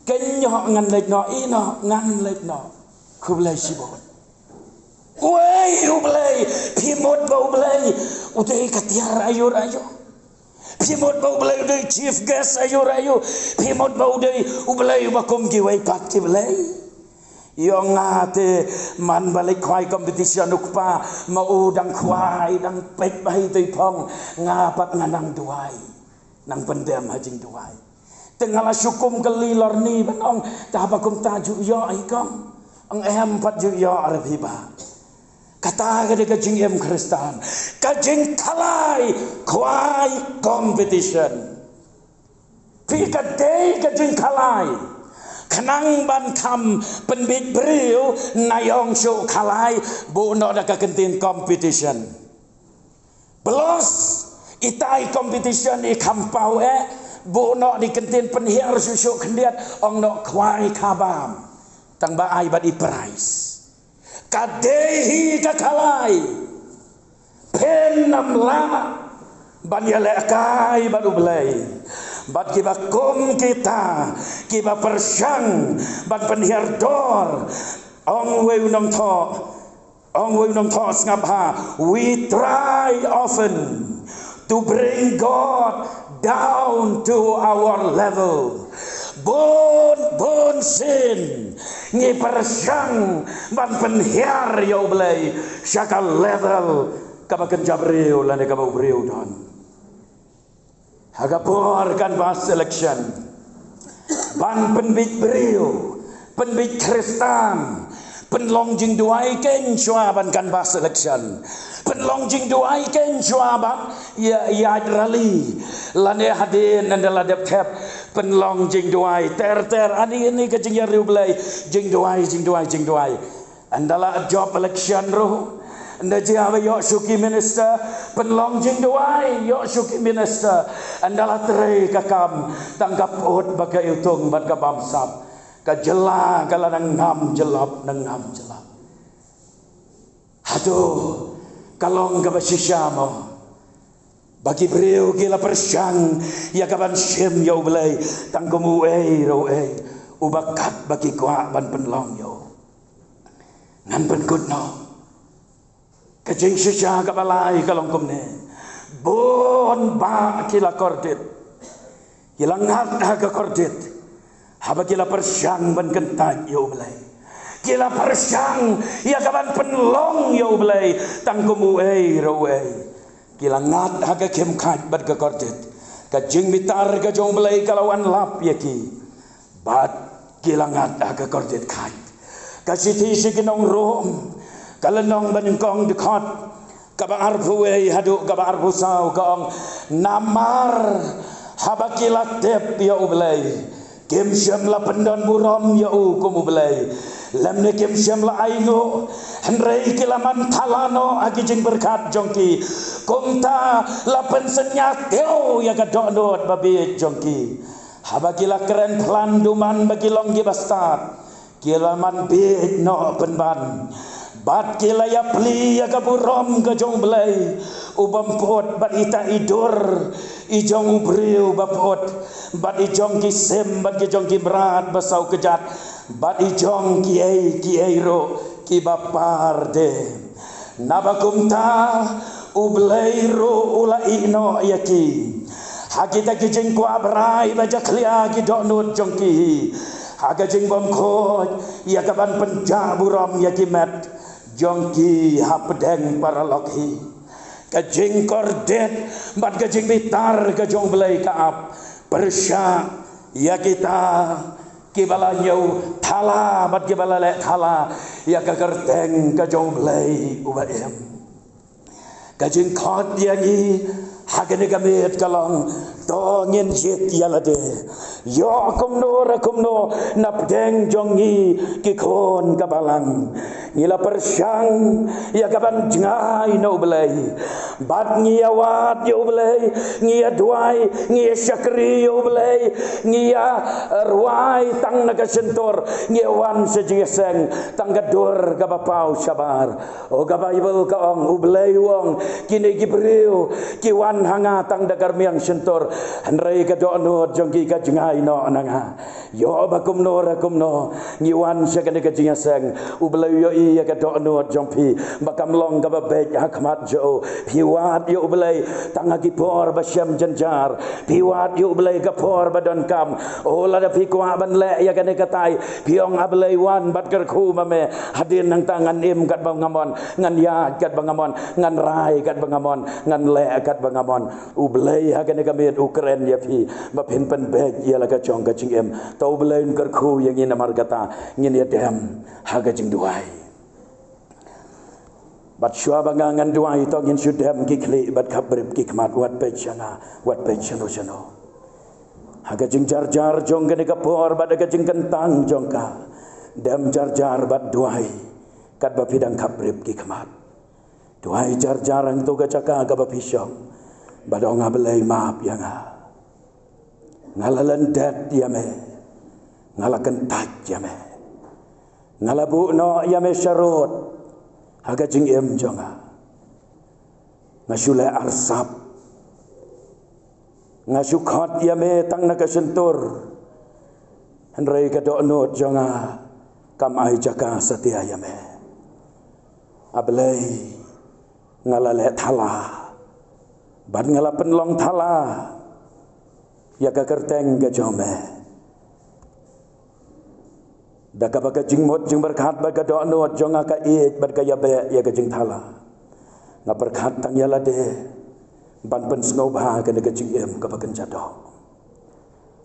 Kein ïoh ngan leit noh, i noh ngan leit noh. Khublei shibun. Uei U Blei? Phi mut ba U Blei u dei ka tiar aiur aiur? Phi mut ba U Blei u dei chief guest aiur aiur? Phi mut ba u dei U Blei uba kum kiwei pat ki blei? I ong, nga te man ba leit khwai competition u kpa ma u dang khwai dang peit bha ïa i phong, nga pat nga nang duwai, nang pyndem ha jingduwai. Te nga la shu kum kylli lorni ban ong, te haba kumta ju ïoh hi kong? Ong, em pat ju ïoh re phi bah. Kata ka dei ka jingim Khristan, ka jingkhalai khwai competition. Phi, ka dei ka jingkhalai. Khnang ban kham pynbeit briew, nai ong shu khalai, buh noh da ka kyntien competition. Plus itai competition i kham paw eh, buh noh da i kyntien pynhiar shuh shuh khyndiat, ong noh khwai kha bam, tang ba ai bad i prize. Ka dei hi ka khalai. Phin ym lah ban ïalehkai bad U Blei. Bad kiba kum kita, kiba pyrshang ban pynhiar dor, ong uwei u nongthoh, ong uwei u nongthoh sngap bha, we try often to bring God down to our level. Bun bun sien ngi pyrshang ban pynhiar ïa U Blei sha ka level kaba kynja briew lane kaba u briew u don. Ha ka por canvass election, ban pynbeit briew, pynbeit Khristan, pynlong jingduwai kein shuwa ban canvass election. Pynlong jingduwai kein shuwa ban ïa, ïaid rally. Lane hadien ynda la dep thep, pynlong jingduwai ter ter. Ani, ani ka jingïarap U Blei, jingduwai, jingduwai, jingduwai. Ynda la jop election ruh, ynda jia ba ïoh shuki minister, pynlong jingduwai, ïoh shuki minister. Ynda la trei ka kam, tang ka put bad ka iwtung bad ka bamsap, ka jylla ka la nang ngam jyllop, nang ngam jyllop. Hato ka long kaba shisha mo ba ki briew ki la pyrshang ïa kaban shim ïa U Blei, tang kum uei ruh uei uba kat ba ki kwah ban pynlong ïa u? Ngan pynkut noh. Ka jingshisha kaba lai ka long kumne. Bun bah ki la kordit, ki la ngat ha ka kordit, haba ki la pyrshang ban kyntait ïa U Blei. Ki la pyrshang ïa ka ban pynlong ïa U Blei tang kum uei ruh uei. Ki la ngat ha ka khim khait bad ka kordit. Ka jingbitar ka jong U Blei ka la wan lap ïa ki. Bad ki la ngat ha ka kordit khait. Ka shithi sha ki nong Rom, ka lynnong banyngkong, dkhot kaba arphew wei haduh kaba arphew saw, ka ong: Namar haba ki la tip ïa U Blei, kim shym la pyndon burom ïa u kum U Blei, lymne kim shym la ainguh, hynrei ki la man thala noh ha ki jingpyrkhat jong ki. Kumta la pynsynñiaw ïa ka dohnud babieit jong ki. Haba ki la kren phlan duman ba ki long ki bastad, ki la man bieit noh pynban. Bad ki la ïapli ïa ka burom ka jong U Blei u bym pyut, bad ita i dur i jong u briew ba pyut, bad i jong ki sim, bad ki jong ki mrad ba saw kjat, bad i jong kiei kiei ruh kiba par de. Naba kumta U Blei ruh u la ïehnoh ïa ki ha kita ki jingkwah brai ba jakhlia ki dohnud jong ki, ha ka jingbymkhuid ïa ka ban pynjah burom ïa ki met jong ki hapdeng paralok hi. Ka jingkordit bad ka jingbitar ka jong U Blei ka ap pyrshah ïa kita kiba la ñiew thala bad kiba la leh thala ïa ka kyrteng ka jong U Blei uba im. Ka jingkhot ïa ngi ha kane ka miet ka long: To ngin jied ïa lade, ïoh kumno re kumno napdeng jong ngi ki khun ka balang. Ngi la pyrshang ïa ka ban jngai na U Blei, bad ngi ïa wad ïa U Blei, ngi ïa duwai, ngi ïa shakri ïa U Blei, ngi ïa rwai tang na ka shyntur, ngi ïa wan sha jingïaseng tang ka dur kaba paw shabar. O, ka Baibl ka ong, U Blei u ong, kine ki briew ki wan ha nga tang da ka rmiang shyntur, hynrei ka dohnud jong ki ka jngai noh na nga. Ïoh ba kumno re kumno ngi wan sha kane ka jingïaseng, U Blei u ïohi ïa ka dohnud jong phi ba kam long kaba beit ha khmat jong u. Phi wad ïa U Blei tang ha ki por ba shem jynjar. Phi wad ïa U Blei ka por ba donkam. O, lada phi kwah ban leh ïa kane katai, phi ong, A Blei, wan bad kyrkhu ma me. Hadien nangta ngan im katba nga mon, ngan ïaid katba nga mon, ngan rai katba nga mon, ngan leh katba nga mon. U Blei ha kane ka miet u kren ïa phi ba phin pynbeit ïa la ka jong ka jingim. To U Blei un kyrkhu ïa ngi, namar kata ngin ïa dem ha ka jingduwai. Bad shuwa ba nga ngan duwai, to ngin shu dem ki khlieh bad khapbrip ki khmat, wat peit sha nga, wat peit shano shano. Ha ka jingjarjar jong kane ka por bad ha ka jingkyntang jong ka, dem jarjar bad duwai katba phi dang khapbrip ki khmat. Duwai jarjar hangto ka jaka kaba phi shong bad ong, A Blei, map ïa nga. Nga la lyndet ïa me. Nga la kyntait ïa me. Nga la buh noh ïa me sharud ha ka jingim jong nga. Nga shu leh arsap. Nga shu khot ïa me tang na ka shyntur, hynrei ka dohnud jong nga kam ai jaka satia ïa me. A Blei, nga la leh thala bad nga la pynlong thala ïa ka kyrteng ka jong me. Da kaba ka jingmut jingpyrkhat bad ka dohnud jong nga ka ïeit bad ka ïabeh ïa ka jingthala, nga pyrkhat tang ïa lade ban pynsngewbha kane ka jingim kaba kynja doh.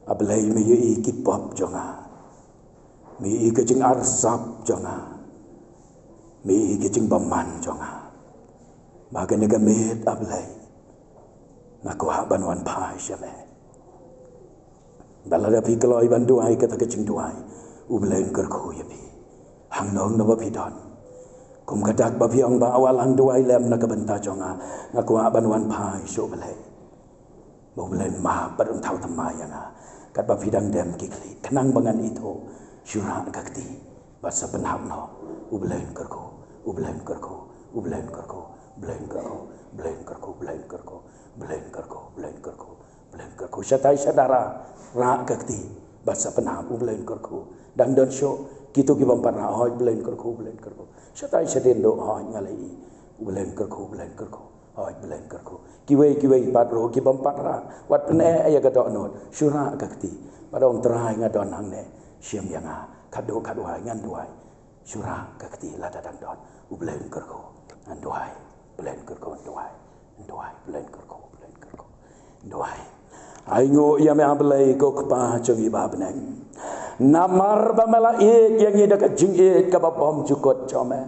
A Blei, me ïohi ki pop jong nga. Me ïohi ka jingarsap jong nga. Me ïohi ka jingbymman jong nga. Ba kane ka miet, A Blei, nga kwah ban wan phai sha me. Bad lada phi kloi ban duwai kata ka jingduwai, U Blei un kyrkhu ïa phi hangno hangno ba phi don. Kum ka dak ba phi ong, Bah Awal, hang duwai lem na ka bynta jong nga. Nga kwah ban wan phai sha U Blei. Ba U Blei un map bad un thaw thymmai ïa nga katba phi dang dem ki khlieh. Khnang ba ngan ithuh, shu rah ka kti bad sa pynhap noh. U Blei un kyrkhu, U Blei un kyrkhu, U Blei un kyrkhu, U Blei un kyrkhu, U Blei un kyrkhu, U Blei un kyrkhu, U Blei un kyrkhu, U Blei un kyrkhu. Shatai shatai rah, rah ka kti bad sa pynhap, U Blei un kyrkhu. Dang don shuh kito ki bym pat rah, hooid, U Blei un kyrkhu, U Blei un kyrkhu. Shatai shadien duh, hooid, nga la ïohi, U Blei un kyrkhu, U Blei un kyrkhu. Hooid, U Blei un kyrkhu. Kiwei kiwei pat ruh ki bym pat rah, wat pyneh ïa ka dohnud, shu rah ka kti bad ong, Trai, nga don hangne, shim ïa nga. Khatduh khatwai ngan duwai. Shu rah ka kti lada dang don. U Blei un kyrkhu. Ngan duwai. U Blei un kyrkhu, ngan duwai. Ngan duwai. U Blei un kyrkhu, U Blei un kyrkhu. Ngan duwai. Ainguh ïa me A Blei ko Kpa jong ngi ba ha bneng. Namar ba me la ïeit ïa ngi da ka jingïeit kaba bymjukut jong me.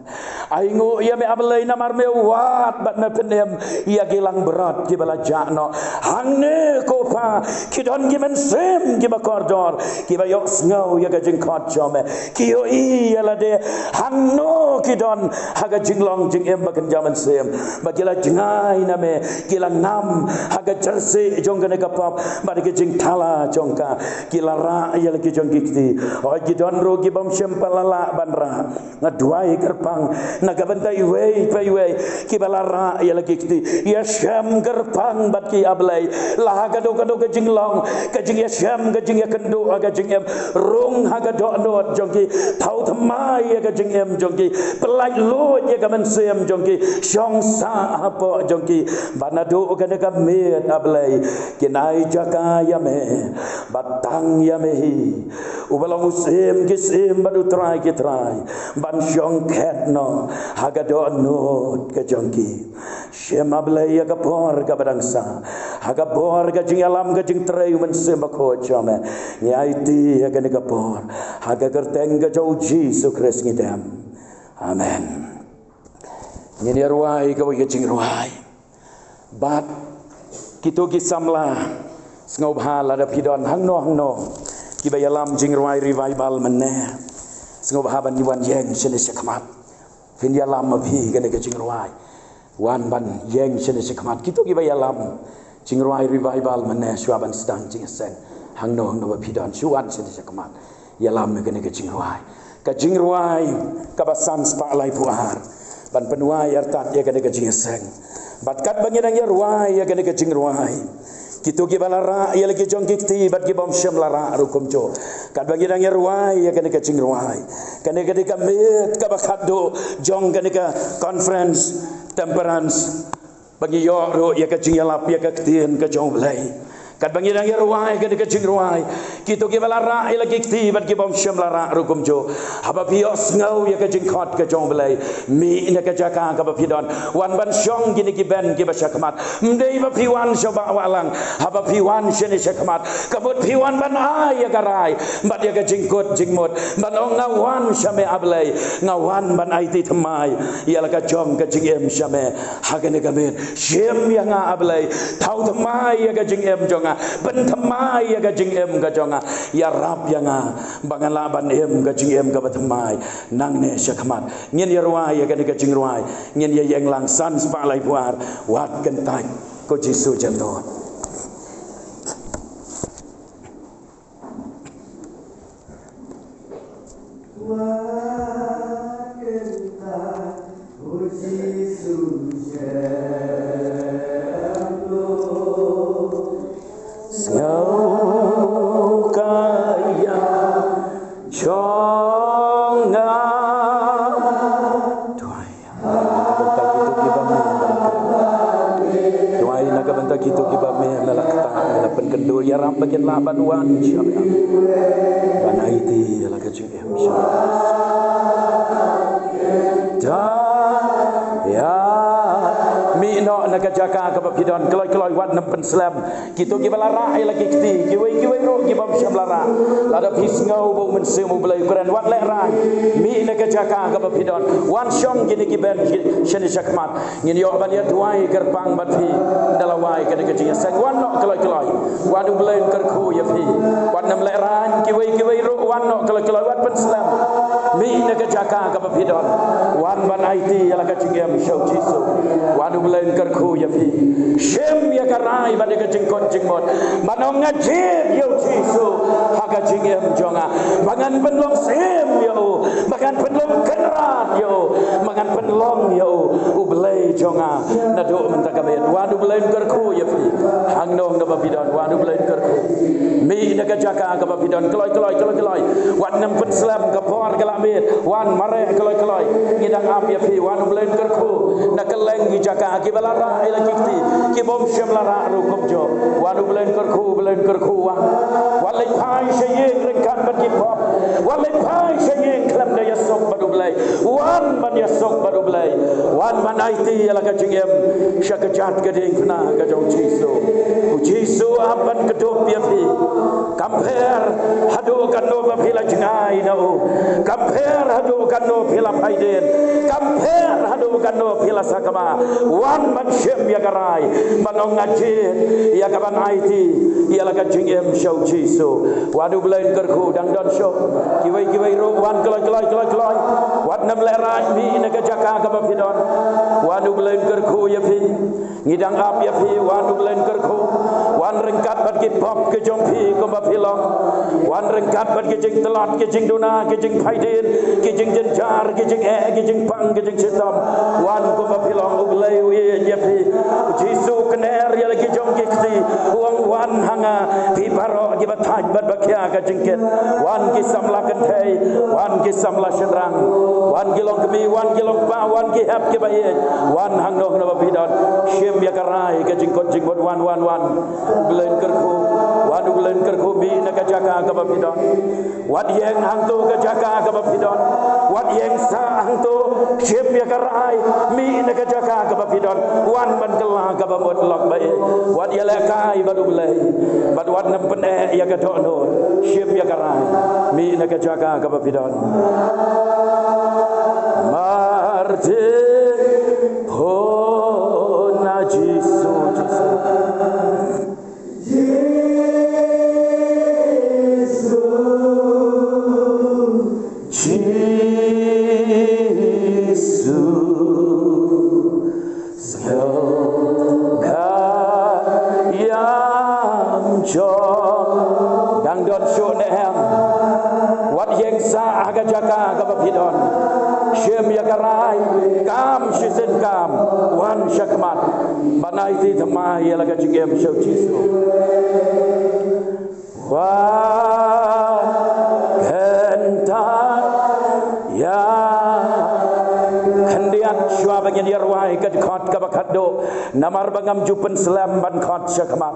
Ainguh ïa me A Blei namar me wad bad me pynim ïa ki langbrot kiba la jah noh. Hangne ko Kpa ki don ki mynsiem kiba kordor kiba ïohsngew ïa ka jingkhot jong me. Ki ïohi ïa lade hangno ki don ha ka jinglong jingim ba kynja mynsiem. Ba ki la jngai na me, ki la ngam ha ka jersey jong kane ka pop bad ka jingthala jong ka. Ki la rah ïa la ki jong ki kti. Hooid ki don ruh ki bym shym pat la lah ban rah. Nga duwai kyrpang na ka bynta iwei pa iwei kiba la rah ïa la ki kti. Ïashem kyrpang bad ki A Blei. La ha kano kano ka jinglong, ka jingïashem, ka jingïakynduh ha ka jingim, rung ha ka dohnud jong ki. Thaw thymmai ïa ka jingim jong ki. Pyllait luid ïa ka mynsiem jong ki. Shong sah hapoh jong ki. Ba naduh kane ka miet A Blei kin ai jaka ïa me. Bad tang ïa me hi. Uba long u Syiem ki syiem bad u Trai ki trai. Ban shong khet noh ha ka dohnud ka jong ki. Shim A Blei ïa ka por kaba dang sah. Ha ka bor ka jingïalam ka jingtrei u Mynsiem Bakhuid jong me. Ngi aiti ïa kane ka por ha ka kyrteng ka jong u Jisu Khrist ngi dem. Amen. Ngin ïa rwai kawei ka jingrwai. Bad kito ki samla, sngewbha lada phi don hangno hangno kiba ïalam jingrwai revival mynne, sngewbha ban wan ïeng shane shakhmat. Phin ïalam ma phi kane ka jingrwai. Wan ban ïeng shane shakhmat. Kito kiba ïalam jingrwai revival mynne, shuwa ban sdang jingïaseng, hangno hangno ba phi don, shu wan shane shakhmat. Ïalam ïa kane ka jingrwai. Ka jingrwai kaba san spah laiphew ar. Ban pynwai artat ïa kane ka jingïaseng. Bad katba ngi dang ïa rwai ïa kane ka jingrwai, kito kiba la rah ïa la ki jong ki kti bad ki bym shym la rah ruh kumjuh. Katba ngi dang ïa rwai ïa kane ka jingrwai, kane ka dei ka miet kaba khatduh jong kane ka conference temperance. Ba ngi ïoh ruh ïa ka jingïalap ïa ka ktien ka jong U Blei. Katba ngi dang ïa rwai kane ka jingrwai, kito kiba la rah ïa la ki kti bad ki bym shym la rah ruh kumjuh, haba phi ïohsngew ïa ka jingkhot ka jong U Blei, mih na ka jaka kaba phi don. Wan ban shong kine ki bneng kiba shakhmat. Ym dei ba phi wan sha Bah Wahlang. Haba phi wan shane shakhmat, ka mut phi wan ban ai ïa ka rai bad ïa ka jingkut jingmut, ban ong nga wan sha me A Blei. Nga wan ban aiti thymmai ïa la ka jong ka jingim sha me. Ha kane ka miet, shim ïa nga A Blei. Thaw thymmai ïa ka jingim jong nga. Pynthymmai ïa ka jingim ka jong nga. Ïarap ïa nga ba ngan lah ban im ka jingim kaba thymmai nangne shakhmat. Ngin ïa rwai ïa kane ka jingrwai. Ngin ïa ïeng lang. San spah laiphew ar. Wat kyntait, ko Jisu jan don. Sngewbha ïa jong nga. Duwai. Duwai na ka bynta kito kiba me, duwai na ka bynta kito kiba me, me la ktah, me la pynkynduh ïarap ba kin lah ban wan sha me. Ban aiti ïa la ka jingim sha me. Da ïa mih noh na ka jaka kaba phi don, kloi kloi wat nym pynslem. Kito kiba la rah ïa la ki kti, kiwei kiwei ruh ki bym shym la rah. Lada phi sngew ba u Mynsiem U Blei u kren, wat lehraiñ. Mih na ka jaka kaba phi don. Wan shong kine ki bneng shane shakhmat. Ngin ïoh ban ïa duwai kyrpang bad phi. Ynda la wai kane ka jingïaseng, wan noh kloi kloi. Wat U Blei un kyrkhu ïa phi. Wat nym lehraiñ, kiwei kiwei ruh wan noh kloi kloi, wat pynslem. Mih na ka jaka kaba phi don. Wan ban aiti ïa la ka jingim sha u Jisu. Wat U Blei un kyrkhu ïa phi. Shim ïa ka rai bad ïa ka jingkut jingmut. Ban ong nga jied ïa u Jisu ha ka jingim jong nga. Ba ngan pynlong syiem ïa u. Ba ngan pynlong kynrad ïa u. Ba ngan pynlong ïa u U Blei jong nga. Naduh mynta ka miet. Wat U Blei un kyrkhu ïa phi. Hangno hangno ba phi don, wat U Blei un kyrkhu. Mih na ka jaka kaba phi don, kloi kloi kloi kloi. Wat nym pynslem, ka por ka la miet. Wan mareh kloi kloi. Ngi dang ap ïa phi, wat U Blei un kyrkhu. Na kylleng ki jaka kiba la rah ïa la ki kti, ki bym shym la rah ruh kumjuh. Wat U Blei un kyrkhu, U Blei un kyrkhu, wan. Wat leit phai sha ïing ryngkat bad ki pop. Wat leit phai sha ïing khlem da ïasuk bad U Blei. Ïasuk bad U Blei. Wan ban aiti ïa la ka jingim sha ka jait ka diengphna ka jong U Jisu. U Jisu u ap ban kdup ïa phi. Kam pher haduh katno ba phi la jngai na u. Kam pher haduh katno phi la phaidien. Kam pher haduh katno phi la sakma. Wan ban shim ïa ka rai ban ong nga jied ïa ka ban aiti ïa la ka jingim sha U Jisu. Wan, U Blei un kyrkhu, dang don shuh. Kiwei kiwei ruh wan kloi kloi kloi kloi. Wat nym lehrain, mih na ka jaka kaba phi don. Wan, U Blei un kyrkhu ïa phi. Ngi dang ap ïa phi, wan, U Blei un kyrkhu. Wan ryngkat bad ki pop ki jong phi kumba phi long. Wan ryngkat bad ki jingtlot, ki jingduna, ki jingphaidien, ki jingjynjar, ki jingeh, ki jingpang, ki jingshitom. Wan kumba phi long, U Blei u ïeit ïa phi. U Jisu u kner ïa la ki jong ki kti, u ong wan ha nga phi baroh kiba thait bad ba khia ka jingkit. Wan ki samla kynthei, wan ki samla shynrang, wan ki longkmie, wan ki longkpa, wan ki hep kiba ïeit. Wan hangno hangno ba phi don. Shim ïa ka rai ka jingkut jingmut, wan, wan, wan. U Blei un kyrkhu, wan, U Blei un kyrkhu, mih na ka jaka kaba phi don. Wat ïeng hangto ka jaka kaba phi don. Wat ïeng sah hangto, shim ïa ka rai, mih na ka jaka kaba phi don. Wan ban kylla kaba mut lok ba ïeit. Wat ïalehkai bad U Blei. Bad wat nym pyneh ïa ka dohnud. Shim ïa ka rai, mih na ka jaka kaba phi don. Marti pona Jisu, Jisu. Jisu, Jisu, sngewbha ïam jong. Dang don shuh ne em? Wat ïeng sah ha ka jaka kaba phi don. Shim ïa ka rai, kam shisien kam, wan shakhmat. Ban aiti thymmai ïa la ka jingim sha U Jisu. Wa kynta ïa khyndiat shuwa ba ngin ïa rwai ka dkhot kaba khatduh. Namar ba ngam ju pynslem ban khot shakhmat.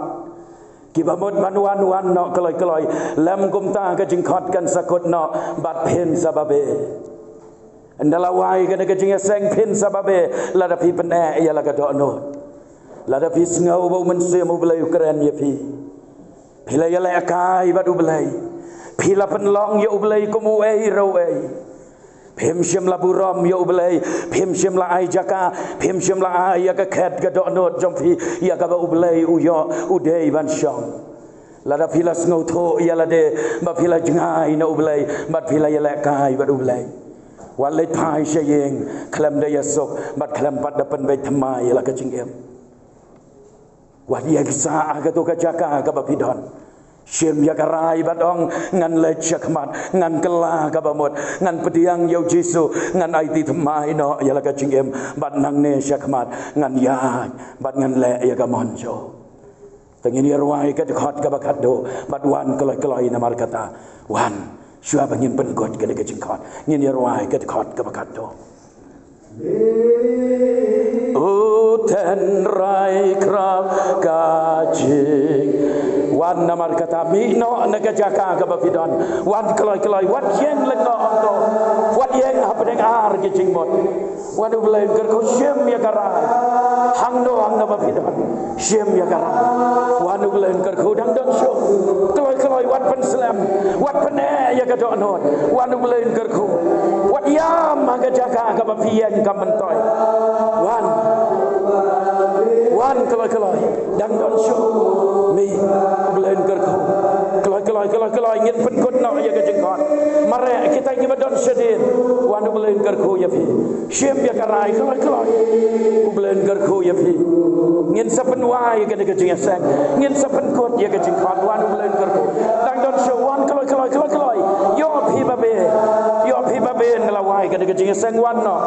Kiba mut ban wan, wan noh kloi kloi. Lem kumta ka jingkhot kan sa kut noh bad phin sa babe. Ynda la wai kane ka jingïaseng phin sa babe lada phi pyneh ïa la ka dohnud. Lada phi sngew ba U Mynsiem U Blei u kren ïa phi. Phi la ïalehkai bad U Blei. Phi la pynlong ïa U Blei kum uei re uei. Phim shym la burom ïa U Blei. Phim shym la ai jaka. Phim shym la ai ïa ka khet ka dohnud jong phi ïa kaba U Blei u ïoh u dei ban shong. Lada phi la sngewthuh ïa lade ba phi la jngai na U Blei bad phi la ïalehkai bad U Blei. Wat leit phai sha ïing khlem da ïasuk bad khlem pat da pynbeit thymmai ïa la ka jingim. Wat ïeng sah ha kato ka jaka kaba phi don. Shim ïa ka rai bad ong ngan leit shakhmat, ngan kylla kaba mut, ngan pdiang ïa U Jisu, ngan aiti thymmai noh ïa la ka jingim bad nangne shakhmat ngan ïaid bad ngan leh ïa ka mon jong. Te ngin ïa rwai ka dkhot kaba khatduh bad wan kloi kloi namar kata. Wan, shuwa ba ngin pynkut kane ka jingkhot, ngin ïa rwai ka dkhot kaba khatduh. U tynrai khraw ka jing. Wan namar kata, mih noh na ka jaka kaba phi don. Wan kloi kloi, wat ïeng lyngngoh hangto. Wat ïeng hapdeng ar ki jingmut. Wan, U Blei un kyrkhu, shim ïa ka rai. Hangno hangno ba phi don, shim ïa ka rai. Wan, U Blei un kyrkhu, dang don shuh. Kloi kloi, wat pynslem, wat pyneh ïa ka dohnud. Wan, U Blei un kyrkhu. Wat ïam ha ka jaka kaba phi ïeng kam myntoi. Wan. Wan kloi kloi. Dang don shuh. Mih, U Blei un kyrkhu. Kloi kloi kloi kloi, ngin pynkut noh ïa ka jingkhot. Mareh kita kiba don shadien. Wan, U Blei un kyrkhu ïa phi. Shim ïa ka rai kloi kloi. U Blei un kyrkhu ïa phi. Ngin sa pynwai ïa kane ka jingïaseng. Ngin sa pynkut ïa ka jingkhot. Wan, U Blei un kyrkhu. Dang don shuh, wan kloi kloi kloi kloi. Ïoh phi babe. Ïoh phi babe, nga la wai kane ka jingïaseng, wan noh.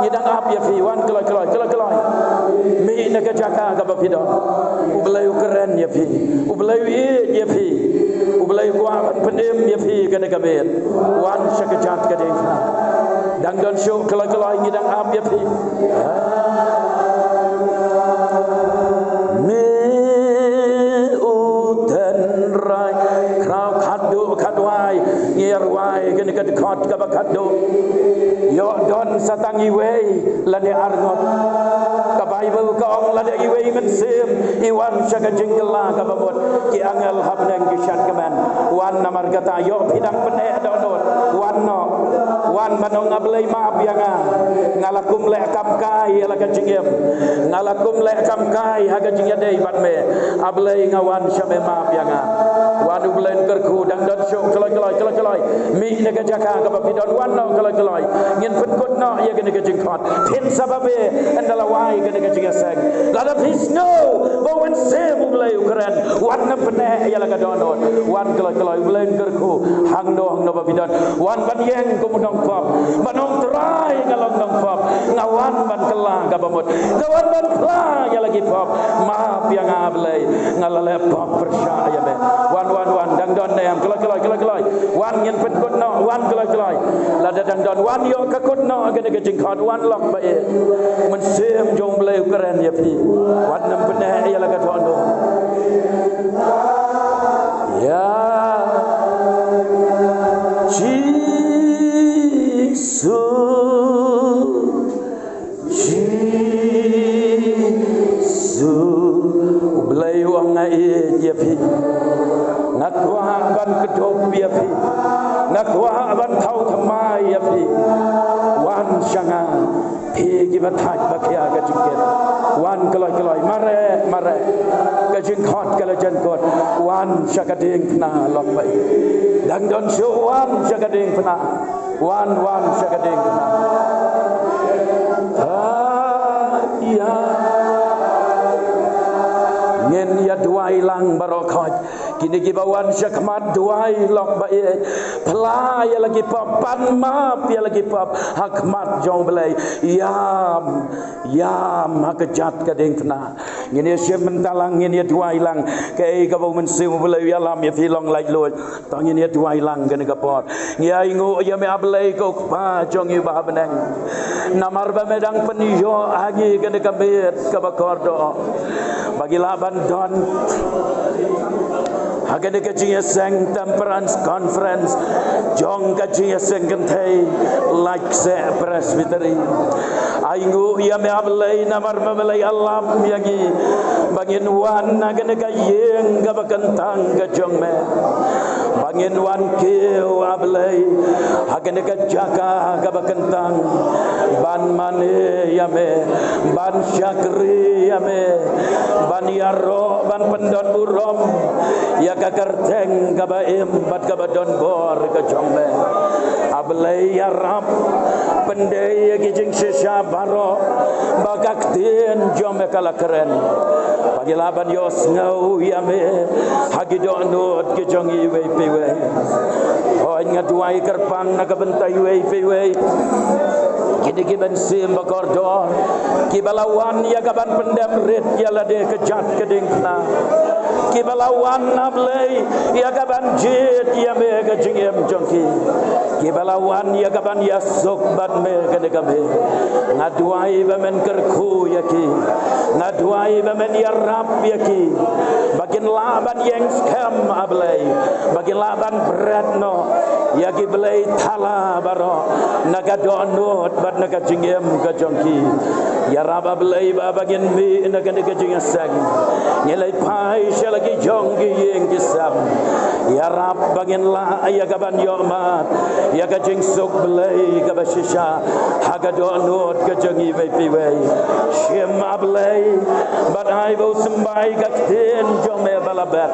Ngi dang ap ïa phi, wan kloi kloi kloi kloi. Mih na ka jaka kaba phi don. U Blei u kren ïa phi. U Blei u ïeit ïa phi. U Blei u kwah ban pynim ïa phi kane ka miet. Wan sha ka jait ka diengphna. Dang don shuh, kloi kloi, ngi dang ap ïa phi. Mih, u tynrai khraw khatduh khatwai. Ngi Rwai kane ka dkhot kaba khatduh. Ïoh don sa tang iwei lane arngut. Ka Baibl ka ong lada iwei mynsiem i wan sha ka jingkylla kaba mut, ki angel ha bneng ki shad kmen. Wan namar kata, ïoh phi dang pyneh dohnud. Wan noh. Wan ban ong, A Blei, map ïa nga. Nga la kum leh kam kai ïa la ka jingim. Nga la kum leh kam kai ha ka jingïadei bad me. A Blei, nga wan sha me, map ïa nga. Wan, U Blei un kyrkhu. Dang don shuh, kloi kloi kloi kloi. Mih na ka jaka kaba phi don, wan noh kloi kloi. Ngin pynkut noh ïa kane ka jingkhot. Phin sa babe ynda la wai kane ka jingïaseng. Lada phi sngew ba U Mynsiem U Blei u kren, wat nym pyneh ïa la ka dohnud. Wan kloi kloi, U Blei un kyrkhu. Hangno hangno ba phi don, wan ban ïeng kum u nongpop, ban ong, Trai, nga long nongpop. Nga wan ban kylla kaba mut. Nga wan ban phla ïa la ki pop. Map ïa nga, A Blei, nga la leh pop pyrshah ïa me. Wan, wan, wan, dang don ne em? Kloi kloi kloi kloi. Wan, ngin pynkut noh. Wan kloi kloi. Lada dang don, wan, ïoh ka kut noh kane ka jingkhot. Wan, lok ba ïeit. Mynsiem jong U Blei u kren ïa phi. Wat nym pyneh ïa la ka dohnud. Ïa Jisu, Jisu, U Blei u ong, nga ïeit ïa phi. Nga kwah ban kdup ïa phi. Nga kwah ban thaw thymmai ïa phi. Wan sha nga, phi kiba thait ba khia ka jingkit. Wan kloi kloi, mareh mareh. Ka jingkhot ka la jan kut. Wan sha ka diengphna, lok ba ïeit. Dang don shuh, wan sha ka diengphna. Wan, wan sha ka diengphna. Ah, ïa. Ngin ïa duwai lang baroh khoit. Kine kiba wan sha khmat, duwai, lok ba ïeit. Phla ïa la ki pop, pan map ïa la ki pop ha khmat jong U Blei. Ïam, ïam ha kjat ka diengphna. Ngin ïa shim bynta lang, ngin ïa duwai lang. Kaei kaba U Mynsiem U Blei u ïalam ïa phi, long laitluid. To ngin ïa duwai lang kane ka por. Ngi ainguh ïa me, A Blei, ko Kpa jong ngi uba ha bneng. Namar ba me dang pynïoh ha ngi kane ka miet kaba kordor, ba ngi lah ban don ha kane ka jingïaseng Temperance Conference jong ka jingïaseng kynthei Laitkaseh Presbytery. Ainguh ïa me, A Blei, namar ba me la ïalam ïa ngi ba ngin wan ha kane ka ïing kaba kyntang ka jong me. Ba ngin wan kiew, A Blei, ha kane ka jaka kaba kyntang, ban mane ïa me, ban shakri ïa me, ban ïaroh, ban pyndonburom ïa ka kyrteng kaba im bad kaba donbor ka jong me. A Blei, ïarap, pyndei ïa ki jingshisha baroh ba ka ktien jong me ka la kren, ba ngi lah ban ïohsngew ïa me ha ki dohnud ki jong ngi iwei pa iwei. Hooid, nga duwai kyrpang na ka bynta iwei pa iwei, kine ki mynsiem ba kordor, kiba la wan ïa ka ban pyndem rit ïa lade kjat ka diengphna, kiba la wan, A Blei, ïa ka ban jied ïa me ka jingim jong ki, kiba la wan ïa ka ban ïasuk bad me kane ka miet. Nga duwai ba men kyrkhu ïa ki. Nga duwai ba men ïarap ïa ki, ba kin lah ban ïeng skhem, A Blei, ba kin lah ban bret noh ïa ki blei thala baroh na ka dohnud bad na ka jingim ka jong ki. Ïarap, A Blei, ba, ba ngin mih na kane ka jingïaseng, ngin leit phai sha la ki jong ki ïing ki sem. Ïarap ba ngin lah ïa ka ban ïohmad ïa ka jingsuk Blei kaba shisha ha ka dohnud ka jong ngi iwei pa iwei. Shim, A Blei, bad ai ba u symbai ka ktien jong me ba la bet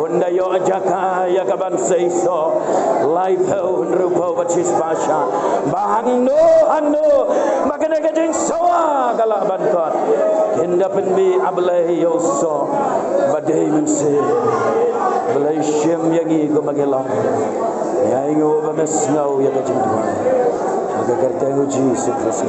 un da ïoh jaka ïa ka ban seisoh laiphew, hynriewphew bad shispah shah. Ba hangno hangno ba kane ka jingsawa ka lah ban kot, kin da pynmih, A Blei, ïa u soh ba dei mynsiem. Blei, shim ïa ngi kumba ngi long. Ngi ainguh ba me sngew ïa ka jingduwai. Ha ka kyrteng U Jisu Khrist.